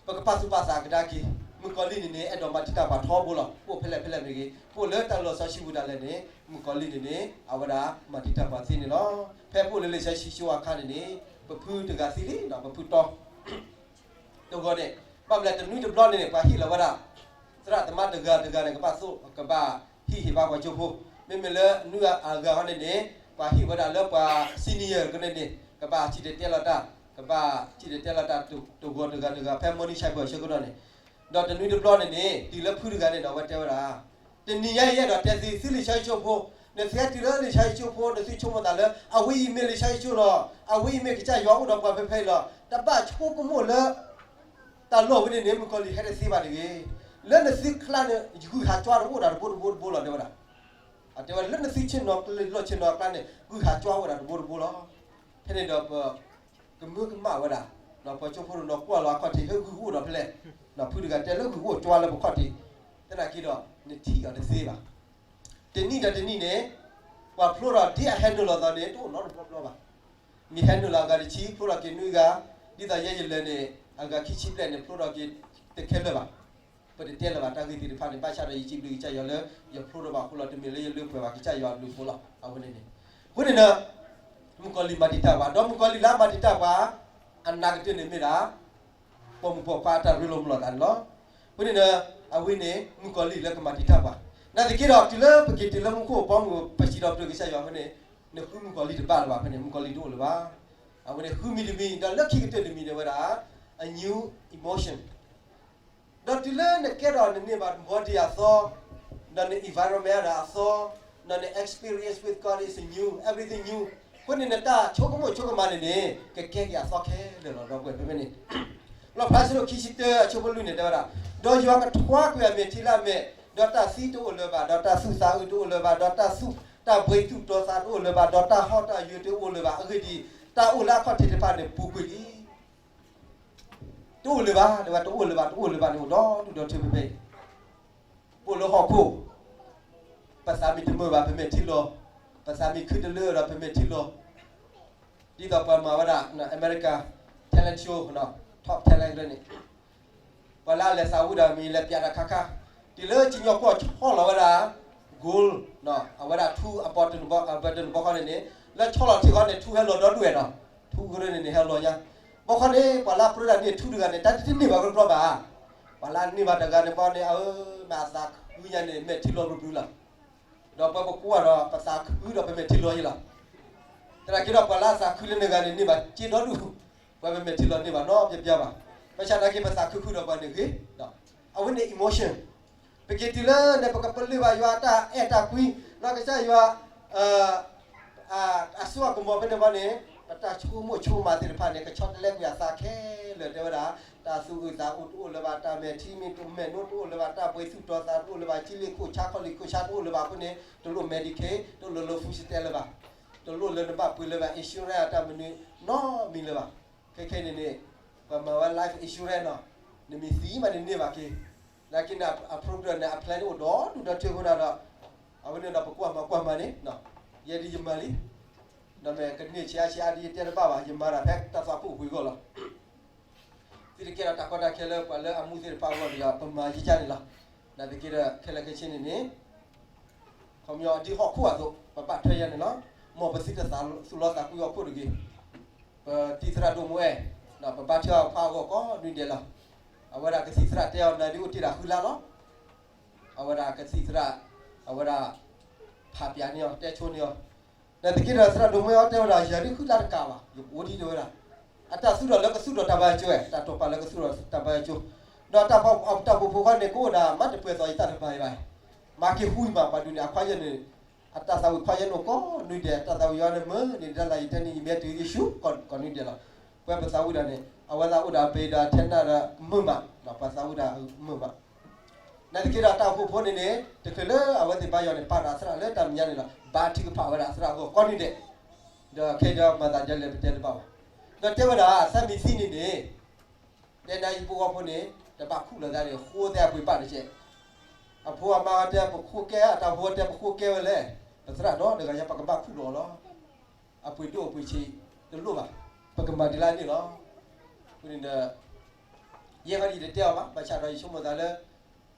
ပကပာ်သူၣ်ပာ်သးကဒါက့ၤ, မုၣ်ကီၤလံၢ်န့ၣ်န့ၣ် အဲၣ်ဒိးမၤတံာ်တာ်ပှၤထီဘိလီၤ. ပအိၣ်ဖဲလဲၣ်ဖဲလဲၣ်မ့ၢ်ဂ့ၤ, ပအိၣ်လၢတၢ်လီၢ်စီဆှံပူၤဒၣ်လဲာ်န့ၣ် မုၣ်ကီၤလံၢ်န့ၣ်န့ၣ် အဝဲဒၣ်မၤတံာ်တာ်ပှၤသ့န့ၣ်လီၤ. ဖဲပအိၣ်လၢလံာ်စီဆှံကၠိအခါန့ၣ်န့ၣ် ပဖုတဂၤသံလံဒီး ပဖုတီ တဂီၤန့ၣ်, ဘၣ်မနုၤလဲၣ် တနွံတဘျီန့ၣ်န့ၣ် ပှၤဟ့ၣ်လီၤဝဲဒၣ် သရၣ်သမါတဂၤတဂၤန့ၣ် ကဘၣ်သိၣ် ကဘၣ်ဟံးဟ့ၣ်ဘါပှၤကၠိဖိ, မ့မ့ၢ်လၢနွံဂၤအဂၤဟီန့ၣ်န့ၣ် ပှၤဟ့ၣ်ဝဲဒၣ်လၢပှၤ senior ကန့ၣ်န့ၣ် ကဘၣ်စံၣ်တဲၤတဲလီၤတၢ် ကဘၣ်စံၣ်တဲၤတဲလီၤတၢ်တဂီၤတဂၤတဂၤ ဖဲ morning cycle ဆၢကတီၢ်န့ၣ်, ဒီးတနွံတဘျီန့ၣ်န့ၣ် တုၤလၢဖုတဂၤန့ၣ်ဒီး အဝဲတဲဝဲဒၣ်, တနံၤညါအံၤ ယအဲၣ်ဒိးတဲသု သုလံာ်စီဆှံကၠိဖိ, နသုဟဲတုၤလၢလံာ်စီဆှံကၠိဖိ နသုဆိကမိၣ်သးလၢ အဝဲအံၤမ့ၢ်လံာ်စီဆှံကၠိလီၤ, အဝဲအံၤမ့ၢ်ကစၢ်ယွၤအိၣ်ဒီးပှၤဖဲဖဲအံၤလီၤ, တဘၣ်ဆိကမိၣ်လၢ တၢ်လီၢ်ဝဲန့ၣ်န့ၣ် မုၣ်ကီၤလံၢ်ဟဲတသ့ဘၣ်တဂ့ၤ, လၢနသုကျါန့ၣ် ဂုၢ်ဟးကွၢ်တအိၣ်ဒၣ်တဘိတဘိတဘိလီၤ တဲဝဲဒၣ်. အတဲဝဲဒၣ် လၢနသုဆ့ၣ်နီၤလီၢ်ဆ့ၣ်နီၤအကျါန့ၣ် ဂုၢ်ဟးကွၢ်အိၣ်ဒၣ်တဘိတဘိလီၤ. ဖဲန့ၣ်ဒီးပ ကမၢကမၣ်ဝဲဒၣ်, ဒီးပှၤကၠိဖိတနီၤကွၢ်လီၤအခီၣ်ထံး ဟဲဂုၢ်အိၣ်ဒီးဖဲလဲၣ်, ဒီးဖုတဂၤတဲလၢဂုၢ်အိၣ်ကွၢ်လၢပခီၣ်ထံး, သနာ်က့ဒီး နထံၣ်အီၤတသ့ဘၣ်. တနံၣ်ဒီးတနံၣ်န့ၣ် ပှၤဖျိထီၣ်ဒ်အဟဲနုာ်လီၤသီန့ၣ် တအိၣ်နီတဘျီဘျီဘၣ်. မ့ၢ်ဟဲနုာ်လီၤအဂၤတဆံ ဖျိထီၣ်က့ၤနွံဂၤ, ဒ်သိးယဲယလဲၤန့ၣ် အဂၤခံဆံဘျဲၣ်န့ၣ် ဖျိထီၣ်က့ၤတခဲလၢာ်ဘၣ်. ပတတဲလၢၤဘၣ်တၢ်ဂ့ၢ်သ့ၣ်တဖၣ်န့ၣ် ဘၣ်ဆၣ်ဒီးယစံးဘျုးကစၢ်ယွၤလၢ ယဖျိထီၣ်ဘၣ်အဃိလီၤ, တမ့ၢ်လၢယလၢပှဲၤဘၣ်ကစၢ်ယွၤအဘျုးအဖှိၣ်လီၤ. အဝဲန့ၣ်န့ၣ်, အဃိန့ၣ်ဒီး မုၣ်ကီၤလံၢ်မၤတံာ်တာ်ပှၤ, ဒီးမုၣ်ကီၤလံၢ်လၢအမၤတံာ်တာ်ပှၤ အနးကတၢၢ်န့ၣ်မ့ၢ်ဒၣ် ပိာ်မုၣ်ပိာ်ခွါအတၢ်ရ့လိာ်မုာ်လိာ်သးန့ၣ်လီၤ. အဃိန့ၣ်ဒီး အဝဲန့ၣ် မုၣ်ကီၤလံၢ်လၢကမၤတံာ်တာ်ပှၤ, နာ်သက့ဒီး တုၤလၢပက့ၤတုၤလၢမူခိၣ်ဘီမုၢ် ပစံးထီၣ်ပတြၢၤကစၢ်ယွၤအဃိန့ၣ်, နဃုမုၣ်ကီၤလံၢ်တဘၣ်လၢၤဘၣ် ဖဲန့ၣ် မုၣ်ကီၤလံၢ်တအိၣ်လၢၤဘၣ်. အဝဲန့ၣ်ဃုမံၤတမံၤ ဒီးလၢခံကတၢၢ်တမံၤန့ၣ်ဝဲဒၣ် အ new emotion ဒီးတုၤလၢနကဲထီၣ်နန့ၢ်ဘၣ် body အသီ, ဒီးန environment ဒီးအသီ, ဒီးန experience with God is new, everything new, အဃိန့ၣ် နတၢ်ဆိကမိၣ်ဆိကမးန့ၣ်န့ၣ် ကကဲက့ၤအသီခဲလၢာ်လီၤ. ဒီပုၢ်ဝဲၢ်ဖဲန့ၣ် လီၣ်ဖျါစံးထီၣ်ခံဆံတၢ အဆၢဖိလွံၢ်န့ၣ် တဲဝဲဒၣ်, ဒီးယွၤကထွါကွံာ်အမဲာ်ထံလၢအမဲာ်, ဒီးတၢ်သံတအိၣ်လၢၤဘၣ်, ဒီးတၢ်သူၣ်သးအုးတအိၣ်လၢၤဘၣ်, ဒီးတၢ်သူၣ်, တၢ်ဘှံးသူၣ်တီၤသးတအိၣ်လၢၤဘၣ်, ဒီးတၢ်ဟီၣ်တၢ်ယၢၤတအိၣ်လၢၤဘၣ်. အဂ့ၢ်ဒ်အံၤ, တၢ်အိၣ်လၢအခီၣ်ထံးတဖၣ်န့ၣ် ပူၤကွံာ်လံ. တအိၣ်လၢၤဘၣ်, တဲဝဲ တအိၣ်လၢၤဘၣ်, တအိၣ်လၢၤဘၣ်န့ၣ် အိၣ်ဒီဒူၣ်ဒီထၢဖဲဖဲအံၤ, ပအိၣ်လၢဟီၣ်ခိၣ်, ပသးမ့ၢ်တမုာ်ဘၣ် ပမဲာ်ထံလီၤ, ပသးမ့ၢ်ခုတလၢဒီး ပမဲာ်ထံလီၤ. ဒ်သိးပှၤမၤဝဲဒၣ် America talent show, top talent န့ၣ်, ပှၤလၢအလဲၤသးဝံၣ်ဒီး မ့ၢ်လဲၤပျးတၢ်ခါခါ, တုၤလၢစံၣ်ညီၣ်ကွီၢ်ဆီလီၤဝဲဒၣ် gold, အဝဲဒၣ်ထူအဘီတနဘီခီန့ၣ်န့ၣ်, လၢဆီလီၤထံဃီန့ၣ် ထူဟဲလီၤဒီဒူၣ်ဝဲဒီး, ထူကရၢန့ၣ်န့ၣ် ဟဲလီၤညါ. ဘီခီန့ၣ် ပှၤလၢအပြၢတၢ်န့ၢ်ထူတဂၤန့ၣ် တၢ်တန့ၢ်ဘၣ်ကဘျီဘၣ်. ပှၤလၢအန့ၢ်ဘၣ်တဂၤန့ၣ်ဘီန့ၣ် အမ့ၢ်အသးခုညါန့ၣ် မဲာ်ထံလီၤဘျုးဘျုးလီၤ. ဒီးပှၤပကွၢ်ဒီး ပသးခုဒီးပမဲာ်ထံလီၤယံလီၤ. သနာ်က့ဒီး ပှၤလၢအသးခုလၢနဂၤန့ၣ် န့ၢ်ဘၣ်စ့ဒီဒူၣ်, ပှၤပမဲာ်ထံလီၤန့ၢ်ဘၣ်နီတဘျီဘၣ်. ဘၣ်ဆၣ်သနာ်က့ ပသးခုဃုာ်ဒီးပှၤန့ၣ်ဂ့ၤ, အဝဲန့ၣ် emotion. ပက့ၤတုၤလၢန့ၣ် ပကပလၢၢ်ဘၣ်ယွၤအတၢ်အဲၣ်တၢ်ကွံ, ဒီးကစၢ်ယွၤ အစိအကမီၤဖဲန့ၣ်ဘီန့ၣ်, ပတၢ်ဆိကမိၣ်ဆိကမးသ့ၣ်တဖၣ်န့ၣ် ကဆီတလဲကွံာ်အသးခဲလၢာ် တဲဝဲဒၣ်, တၢ်သူၣ်အုးသးအုးတအိၣ်လၢၤဘၣ်, တၢ်မဲာ်ထံမ့ၢ်တမဲာ်နိတအိၣ်လၢၤဘၣ်, တၢ်ဘှံးသူၣ်တီၤသးတအိၣ်လၢၤဘၣ်, ကၠံလ့ၣ်ခိၣ်ဆါခီၣ်လ့ၣ်ခိၣ်ဆါတအိၣ်လၢၤဘၣ်အဃိန့ၣ် တလိၣ် Medicaid, တလိၣ်လၢ food stamp လၢၤဘၣ်, တလိၣ်လၢနဘၣ်ပှ့ၤလၢၤဘၣ် insurance အတၢ်မနုၤနီတမံၤလၢၤဘၣ်. ခဲခဲအံၤန့ၣ်န့ၣ် ပှၤမၤဝဲ life insurance နီၤ, နမ့ၢ်သံမးန့ၣ်န့ၢ်ဘၣ်က့ၤ, နာ်က့န့ၣ် အ program န့ၣ် အ plan န့ၣ်အိၣ်ဒီဒူၣ်ဒီထၢအဃိဒၣ်ဒီး, အဝဲန့ၣ်ဒီးပကွၢ်မၤကွၢ်မၤန့ၣ်, ယဲဒ်ယမၤလံ, ဒီးမ့ၢ်ကန့ၢ်ဆံးအါဆံးအါဒ်ယတဲတဘၣ်ဘၣ်, ယမၤဒၣ်ဖဲတၢ်သွၣ်ခိၣ်ပူၤအဂီၢ်လီၤ. သုတကဲထီၣ်တၢ်ကီတၢ်ခဲလၢပှၤလၢအမူသ့ၣ်တဖၣ်အဂီၢ်ဒီး ပမၤယံာ်ယံာ်န့ၣ်လီၤ. နာ်သက့ဒီး ခဲလၢာ်ခဲဆ့န့ၣ်န့ၣ် ခီပညီဒ်ဟီၣ်ခိၣ်အသိး ပဘၣ်ထွဲယါန့ၣ်လီၤ. မ်ပသုတသးသူၣ်လီသးကွံဟီၣ်ခိၣ်တဂ့ၤ. ပတံၢ်သရၣ်ဒိၣ်မူအဲၣ်, ပဘါထုကဖၣ်အဂီၢ်ကိးနွံဒဲးလီၤ. အဝဲဒၣ်ကသံၣ်သရၣ်တဲအီၤနၤဒ်အိၣ်တ့ၢ်ဒၣ်ဃုလါလီၤ. အဝဲဒၣ်ကသံၣ်သရၣ်, အဝဲဒၣ် ဖးပၠးန့ၢ်အီၤ တဲဆိန့ၢ်အီၤ, နာ်သက့ဒီးသရၣ်ဒိၣ်မူအဲၣ်အီၤတဲဝဲဒၣ် ယၤဒ်ဃုလါတကးဘၣ်, ယအိၣ်ဒံးတဲဝဲဒၣ်. အတၢ်သူၣ်ထီၣ်လၢကသူၣ်ထီၣ်တၢ်ဘါကၠိဝဲ, တၢ်တိာ်ပာ်လၢကသူၣ်ထီၣ်တၢ်ဘါကၠိ, ဒီးတၢ်ပိာ်မုၣ်ဖိခွါန့ၣ် ကအိၣ်ဒၣ်မးတပှဲၤသိးယတၢ်တဘၣ်အံၤဘၣ်. မၤက့ၤဃူမး ပှၤဒုးန့ၣ် အခွါယဲန့ၣ်, အတၢ်သးဝံၣ်ခွါယဲန့ၣ်အိၣ်ကိးနွံဒဲး, တၢ်သးဝံၣ်ယဲန့ၣ်မ့ၢ်န့ၣ် တၢ်လၢယတဲန့ၣ် ယမ့ၢ်တုၤယဆူကိးနွံဒဲးလီၤ. ပှၤပသးဝံၣ်ဒၣ်န့ၣ် အဝဲသးအိၣ်ဒၣ်ဘ့ၣ်ဒီးထဲနၢ်ဒီးမုာ်မး, ပှၤသးဝံၣ်ဒၣ်မုာ်မး. နာ်သက့ဒီးတၢ်အိၣ်ဖှိၣ်ဖိန့ၣ်န့ၣ် တချုးလၢအဝဲသ့ၣ်ဘါယွၤန့ၣ် ပာ်ဒီးအသရၣ်လၢတၢ်မဲာ်ညါန့ၣ်လီၤ. ဘါထုကဖၣ်ဝဲဒၣ်အသရၣ်အဂီၢ်ကိးနွံဒဲး, ဒီးခဲအံၤဒီးမၤသးဒ်လဲၣ်ပတဲတဘၣ်ဘၣ်. ဒီးတဲဝဲဒၣ် သးမ့ၢ်သံန့ၣ်န့ၣ်, တဲနၤယဖိဂီၢ်ဖိန့ၣ် တဘၣ်ခူၣ်လီၤသးန့ၣ် ဃိသဲအပှ့ၤဘၣ်တကဲး. အဖိအမါတဲပခိၣ်ကဲ, အတၢ်ဖိတဲပခိၣ်ကဲဝဲလဲၣ်, ပသရၣ်ဒီတဂၤညါ ပကဘၣ်ခူၣ်လီၤအီၤလီၤ. အပှ့ၤဒိၣ်အပှ့ၤဆံးတလိၣ်ဘၣ်, ပကမၤဒ်လဲၣ်န့ၣ်လီၤ. အဃိန့ၣ်ဒီး ယဲခီဒ်ယတတဲအီၤဘၣ်, ဘၣ်ဆၣ်ဒီးယဆိကမိၣ်သးလၢ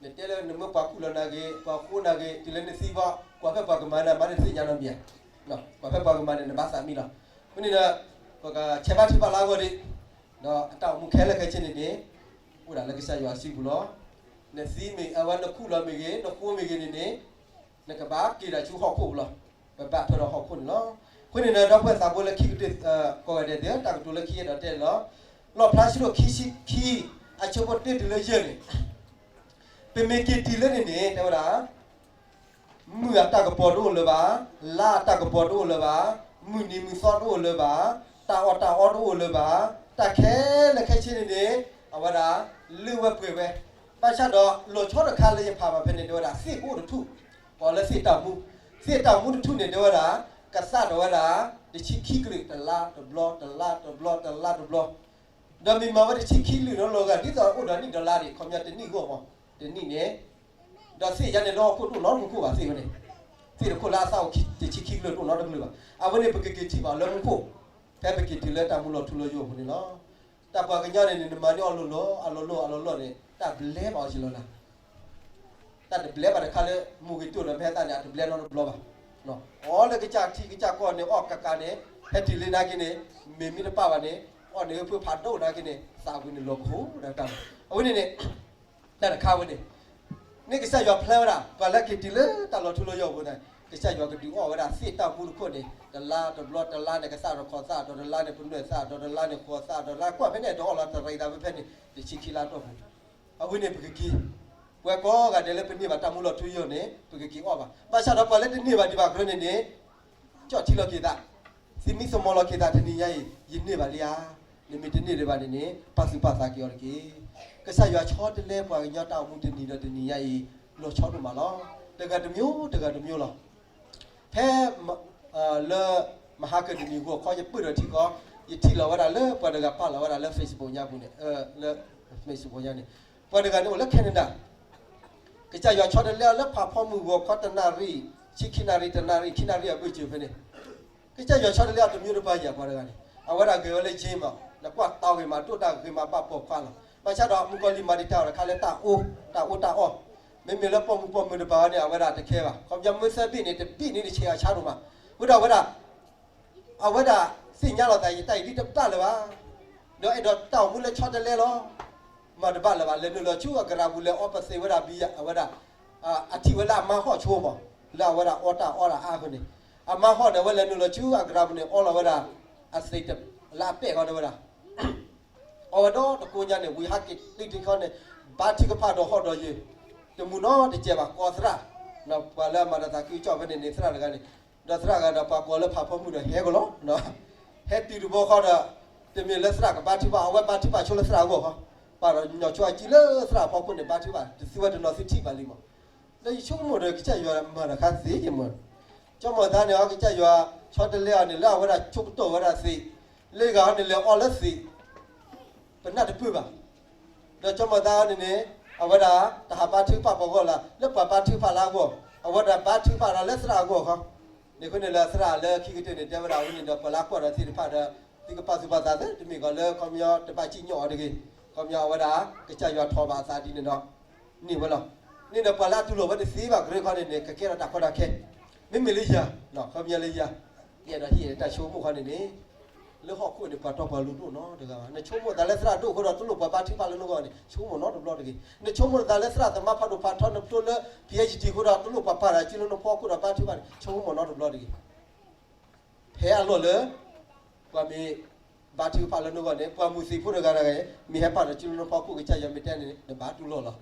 နတဲလၢနမ့ၢ်ပှၤခူၣ်လီၤနၤဂ့ၤ, ပှၤဃိနၤဂ့ၤ, တုၤလၢနသံဘီ ကွၢ်ဖဲပှၤကမၤနၤ မၤတသ့ၣ်ညါနီတမံၤဧါ. ကွၢ်ဖဲပှၤကမၤန့ၣ် နဘၣ်သးမံလီၤ. အဃိန့ၣ်ဒီး ပကဆဲးဘါထုကဖၣ်လၢအဂီၢ်ဒံး, ဒီးအတၢ်အိၣ်မူခဲလၢာ်ခဲဆ့န့ၣ်န့ၣ် အိၣ်ဒၣ်လၢကစၢ်ယွၤစုပူၤလီၤ. နသံမ့ၢ်အဝဲနခူၣ်လီၤမ့ၢ်ဂ့ၤ, နဃိမ့ၢ်ဂ့ၤန့ၣ်န့ၣ် နကဘၣ်က့ၤဒၣ်ဆူဟီၣ်ခိၣ်ပူၤလီၤ. ပဘၣ်ထွဲဒီးဟီၣ်ခိၣ်န့ၣ်လီၤ. အဃိန့ၣ်ဒီး ဒီပုၢ်ဝဲၢ်သးဘိလၢခံကတၢၢ် ကိးဂၤဒဲးသ့ၣ်ဧၢ, တၢ်ကတိၤလၢခံအဲၣ်ဒိးတဲန့ၣ်လီၤ. လီၣ်ဖျါဆၢဒိၣ်ခံဆံခံ အဆၢဖိတၢတုၤလၢယဲၢ်န့ၣ်, ပမ့ၢ်က့ၤတုၤလၢန့ၣ်န့ၣ် တဲဝဲဒၣ် မုၢ်အတၢ်ကပီၤတအိၣ်လၢၤဘၣ်, လါအတၢ်ကပီၤတအိၣ်လၢၤဘၣ်, မုၢ်နံၤမုၢ်သီတအိၣ်လၢၤဘၣ်, တၢ်အီၣ်တၢ်အီတအိၣ်လၢၤဘၣ်, တၢ်ခဲလၢာ်ခဲဆ့န့ၣ်န့ၣ် အဝဲဒၣ် လုၢ်ဝဲပှ့ၤဝဲ, ဘၣ်ဆၣ်ဒီးလီၤဆီတခါလၢယဖးဘၣ်ဖဲန့ၣ် တဲဝဲဒၣ် သ့ၣ်အိၣ်တထူၣ်, ကိးလၢသ့ၣ်တၢ်မူ, သ့ၣ်တၢ်မူတထူၣ်န့ၣ် တဲဝဲဒၣ် ကသၣ်ဒီးဝဲဒၣ် တဆံခံကလုာ် တလါတဘျီ တလါတဘျီ တလါတဘျီ, ဒီးမ့ၢ်မၤဝဲတဆံခံကလုာ်နီၤလီၤဂာ် ဒ်သိးအိၣ်ဒီးနံၣ်ဒီးလါန့ၣ် ခီပညီတနံၣ်ဂီၢ်မး, တနံၣ်န့ၣ် ဒီးသ့ၣ်ယါန့ၣ် လၢဟီၣ်ခိၣ်တအိၣ်နီတမူခိၣ်ဘၣ်သ့ၣ်ဝဲန့ၣ်, သ့ၣ်တခိၣ်လၢအသၣ်အိၣ်တဆံခံကလုာ်တအိၣ်နီတကလုာ်ဘၣ်. အဝဲန့ၣ်ပကက့ၤထံၣ်ဘၣ်လၢမူခိၣ်, ဖဲပက့ၤတုၤလၢတၢ်မူလီၤထူလီၤယိာ်အပူၤန့ၣ်လီၤ. တၢ်ပှၤကညီန့ၣ်န့ၣ် နမၤန့ၢ်အီၣ်လိၤလိၤ အလီၤလိၤအလီၤလိၤန့ၣ် တၢ်ဘျဲဘၣ်အီၤက့ၤလီၤလၢ တၢ်တဘျဲဘၣ်တခါလၢ မူဂ့ၤတိၢ်ဒီးမ့ၢ်ဟဲသးန့ၣ် အတဘျဲနီတဘျီဘၣ်. အီၣ်လၢကစၢ်ထံကစၢ်ကီၢ်န့ၣ် အီၣ်ကကါန့ၣ် ဟဲတုၤလၢနာ်က့န့ၣ် မ့ၢ်မ့ၢ်တပာ်ဘၣ်န့ၣ် အီၣ်န့ၢ်ဖုဖးဒိၣ်နာ်က့န့ၣ် သးဝံၤန့ၣ်လီၤကဟိၣ်ဒီးတၢ်လီၤ. အဝဲန့ၣ်န့ၣ် တၢ်တခါဝဲန့ၣ် န့ၣ်ကစၢ်ယွၤဖျါဝဲဒၣ် ပှၤလၢက့ၤတုၤလၢတၢ်လီၤထူလီၤယိာ်အပူၤန့ၣ် ကစၢ်ယွၤကဒုးအီၣ်ဝဲဒၣ်သ့ၣ်တၢ်မူတခိၣ်န့ၣ် တလါတဘျီ တလါန့ၣ် ကသၣ်ဒီးခီၣ်သၣ်ဒီး တလါန့ၣ် ပနွဲၣ်သၣ်ဒီး တလါန့ၣ် ဃိးသၣ်ဒီး လါကွၢ်ဖဲန့ၣ်ဒီးအီၣ်လီၤတရံးသးဖဲဖဲန့ၣ် တဆံခံလါတီၢ်ပူၤ အဝဲန့ၣ်ပကက့ၤ ပဝဲကိးဂၤဒဲးလၢပန့ၢ်ဘၣ်တၢ်မူလီၤထူလီၤယိာ်န့ၣ် ပကက့ၤအီၣ်ဘၣ်. ဘၣ်ဆၣ်ဒီးပှၤလၢတန့ၢ်ဘၣ်ဒံးဘၣ်ကရၢန့ၣ်န့ၣ် ကၠီၣ်ထံလီၤက့ၤသး, သမံသမိးလီၤက့ၤသးတနံၤညါအံၤ ယန့ၢ်ဘၣ်လံဧါ. နမ့ၢ်တန့ၢ်ဒံးဘၣ်န့ၣ်န့ၣ် ပာ်သူၣ်ပာ်သးက့ၤအီၤတက့ၢ်. ကစၢ်ယွၤဆီတလဲပှၤကညီတၢ်အိၣ်မူတနံၤဒီးတနံၤညါအံၤ လီၤဆီဒိၣ်မးလီၤ. တဂၤတမံၤ တဂၤတမံၤလီၤ. ဖဲ လၢ မဟါကတနံၤဂီၤခီ ယပၢၢ်ဒီးထံကီၢ် ယထံၣ်လီၤဝဲဒၣ်လၢပှၤတဂၤပာ်လီၤဝဲဒၣ်လၢ Facebook ညါပူၤန့ၣ် လၢ Facebook ညါန့ၣ် ပှၤတဂၤန့ၣ်အိၣ်လၢ Canada ကစၢ်ယွၤဆီတလဲအီၤလၢဖးဖီမုၢ်ဂီၤခီတနၣ်ရံၣ်, ဆံခံနၣ်ရံၣ် တနၣ်ရံၣ် ခံနၣ်ရံၣ်အဘၢၣ်စၢၤဖဲန့ၣ်, ကစၢ်ယွၤဆီတလဲအီၤတမံၤတပၤယၤပှၤတဂၤန့ၣ်, အဝဲဒၣ်ဂဲၤဝဲလၢ gym မး, နကွၢ်တီဂ့ၤမး ဒိၣ်တၢ်ဂ့ၤမး ဘၣ်ပိာ်ခွါလီၤ. ဘၣ်ဆၣ်ဒီးမုၣ်ကီၤလံၢ်မၤဒံးတၢ်အီၤတခါလၢတၢ်အိၣ်, တၢ်အိၣ်တၢ်အီၣ်, မ့မ့ၢ်လၢပိာ်မုၣ်ပိာ်မုၣ်တပၤအီၤန့ၣ် အဝဲဒၣ်တခဲဘၣ်. ခီပညီမ့ၢ်သၢဘ့ၣ်န့ၣ် တဘ့ၣ်န့ၣ်တဆဲးအဆါဒိၣ်မး, ဝဲဒၣ်ဝဲဒၣ် အဝဲဒၣ်သ့ၣ်ညါလီၤသး ယတၢ်အံၤဒ်တဘၣ်လၢၤဘၣ်, ဒီးအဲၣ်ဒိးတၢ်အိၣ်မူလၢဆီတလဲလီၤ. မၤတဘၣ်လၢၤဘၣ်, လဲၤနုာ်လီၤဆူအကရၢၢ်ပူၤ လဲၤအီပသံးဝဲဒၣ်ဘံယၤ အဝဲဒၣ် အထံၣ်ဝဲလၢအမါဟီၣ်ဆိမး, လၢအဝဲဒၣ်အီတၢ်အီတၢ်အါဃိန့ၣ်, အမါဟီၣ်န့ၣ် အဝဲလဲၤနုာ်လီၤဆူအကရၢၢ်ပူၤန့ၣ် အီလီၤဝဲဒၣ် အသံးလၢအပဲာ်ဃီန့ၣ်ဝဲဒၣ် အီဝဲဒီတကိညါန့ၣ် ဝံၤဟးက့ၤတုၤထံခီန့ၣ် ဘါထုကဖၣ်ဒီးဟီၣ်ဒီးယၢၤ, တမုာ်နီတစဲးဘၣ် ကိးသရၣ်, ပှၤလၢအမၤတၢ်သးခုကစီၣ်ဖဲန့ၣ်န့ၣ် သရၣ်တဂၤန့ၣ်, ဒီးသရၣ်ဂၤဒီးပှၤကိးလၢဖးဖီမုၢ်ဒီးဟဲကလီၤ, ဟဲတုၤတဘျီဃီဒီး တမ့ၢ်လၢသရၣ်ကဘါထုကဖၣ် အဝဲဘါထုကဖၣ်ဆိလၢသရၣ်အဂီၢ်ဃီ, ပာ်ဒီးညီဆိအစုလၢသရၣ်အဖီခိၣ်န့ၣ် ဘါထုကဖၣ် တသ့ဝဲတနီၤသ့ထံၣ်ဘၣ်လံမး ဒီးယဆိကမိၣ်ဒီးကစၢ်ယွၤမၤတၢ်ခါသ့ယမး, ကၠီမီၤသးန့ၣ် ကစၢ်ယွၤဆီတလဲအီၤန့ၣ် လၢအဝဲဒၣ်ဆိကတီၢ်ဝဲဒၣ်သံး, လၢဂၤအီၤန့ၣ်လဲၤအီလၢသံး, ပနၢ်တပၢၢ်ဘၣ်. ဒီးကၠီမီၤသးအီၤန့ၣ်န့ၣ် အဝဲဒၣ်တဟးဘါထုကဖၣ်ပှၤဂီၢ်လၢၤ, လၢပှၤဘါထုကဖၣ်လၢအဂီၢ်, အဝဲဒၣ်ဘါထုကဖၣ်ဒီးလၢသရၣ်အဂီၢ်ဃီ, န့ၣ်အဃိန့ၣ်လၢသရၣ်လၢခံကတၢၢ်န့ၣ် တဲဝဲဒၣ်အဝဲန့ၣ်ဒီး ပှၤလၢကွၢ်ဒီးသ့ၣ်တဖၣ်ဒီး သုကပာ်သူၣ်ပာ်သးသ့ တမ့ၢ်ကီးလၢခီပညီတဘၣ်စံၣ်ညီၣ်အီၤတဂ့ၤ, ခီပညီအဝဲဒၣ် ကစၢ်ယွၤထိးဘၣ်အသးဒ်န့ၣ်ဒီး န့ၢ်ဝဲလီၤ. န့ၣ်ဒီးပှၤလၢအတူၢ်လိာ်ဝဲတသ့ဘၣ်ကရၢခီန့ၣ်န့ၣ် ကကဲထီၣ်တၢ်ကီတၢ်ခဲ, မ့မ့ၢ်လၢယၤ, ခီပညီလၢယၤ, ယအဲၣ်ဒိးဟ့ၣ်တၢ်ဆိကမိၣ်ခီန့ၣ်န့ၣ် လၢဟီၣ်ခိၣ်န့ၣ် ပှၤတီပှၤလိၤတအိၣ်နီတဂၤဘၣ်. နဆိကမိၣ်သးလၢသရၣ်ဒိၣ်အဃိဒီး တလိၣ်ပှၤဘါထုကဖၣ်လၢနဂီၢ်န့ၣ် ဆိကမိၣ်နီတဘျီတဂ့ၤ. နဆိကမိၣ်သးလၢသရၣ်သမါဖးဒိၣ်ဖးထီ နဖျိလၢ PhD အဃိဒီး တလိၣ်ပှၤပာ်တၢ်စုလၢနဖီခိၣ်ဒီးဘါထုကဖၣ်န့ၣ် ဆိကမိၣ်နီတဘျီတဂ့ၤ. ဖဲအလီၢ်လၢ ပှၤမ့ၢ်ဘါထုကဖၣ်လၢနဂီၢ်န့ၣ် ပှၤမုာ်သံးဖိတဂၤတဂၤ မ့ၢ်ဟဲပာ်တၢ်စုလၢနဖီခိၣ် ကစၢ်ယွၤမ့ၢ်တဲန့ၣ် နဘါတူၢ်လိာ်လီၤ.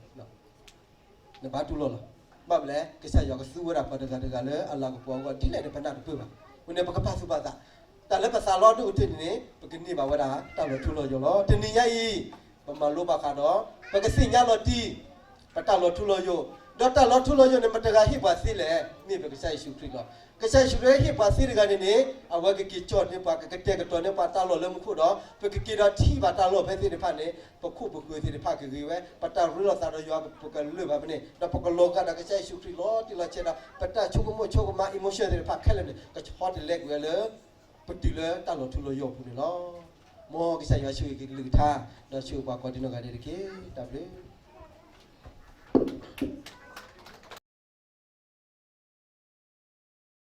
နဘါတူၢ်လိာ်လီၤ. ဘၣ်မနုၤလဲၣ် ကစၢ်ယွၤကသူဝဲဒၣ်ပှၤတဂၤတဂၤလၢအလၤကပီၤအဂီၢ် ဒ်လဲၣ်န့ၣ် ပနၢ်တပၢၢ်ဘၣ်. အဃိန့ၣ် ပကပာ်သူၣ်ပာ်သး, တၢ်လၢပသးလီဒိၣ်ကတၢၢ်န့ၣ်န့ၣ် ပကန့ၢ်ဘၣ်ဝဲဒၣ် တၢ်လီၤထူလီၤယိာ်လီၤ. တနံၤညါအံၤ ပမၤလိဘၣ်ဃးဒီး ပကသ့ၣ်ညါလီၤတံၢ် ပတၢ်လီၤထူလီၤယိာ်, ဒီးတၢ်လီၤထူလီၤယိာ်န့ၣ် မတၤတဂၤဟ့ၣ်ပှၤသ့လဲၣ်, မ့ၢ်ပကစၢ်ယ့ၣ်ၡူးခရံာ်လီၤ. ကစၢ်ယ့ၣ်ၡူးခရံာ်ဟ့ၣ်ပှၤသ့တဂၤန့ၣ်န့ၣ် အဝဲကက့ၤကၠီၣ်န့ၢ်ပှၤ ကကတဲာ်ကတီၤန့ၢ်ပှၤတၢ်လီၢ်လၢမူခိၣ်ဒီး ပကက့ၤဒီးထံၣ်ဘၣ်တၢ်လီၢ်ဖဲသ့ၣ်တဖၣ်န့ၣ် ပခိၣ်ပဃၢၤသ့ၣ်တဖၣ်ကဂ့ၤဝဲ, ပတၢ်ရ့လိာ်သးဒီးယွၤပကလၢာ်ဘၣ်ဖဲန့ၣ်, ဒီးပကလီၤဂာ်ဒီးကစၢ်ယ့ၣ်ၡူးခရံာ်လီၤတံၢ်လီၤဆဲးဒီး ပတၢ်ဆိကမိၣ်ဆိကမး emotion သ့ၣ်တဖၣ်ခဲလၢာ်န့ၣ် ကဆီတလဲကွံာ်ဝဲလၢ ပတုၤလၢတၢ်လီၤထူလီၤယိာ်အပူၤန့ၣ်လီၤ. မ်ကစၢ်ယွၤဆိၣ်ဂ့ၤကလုၢ်ကထါ ဒီးဆိၣ်ဂ့ၤပှၤကိးဒံနီၢ်ဂၤဒဲးတက့ၢ်. တၢ်ဘျုး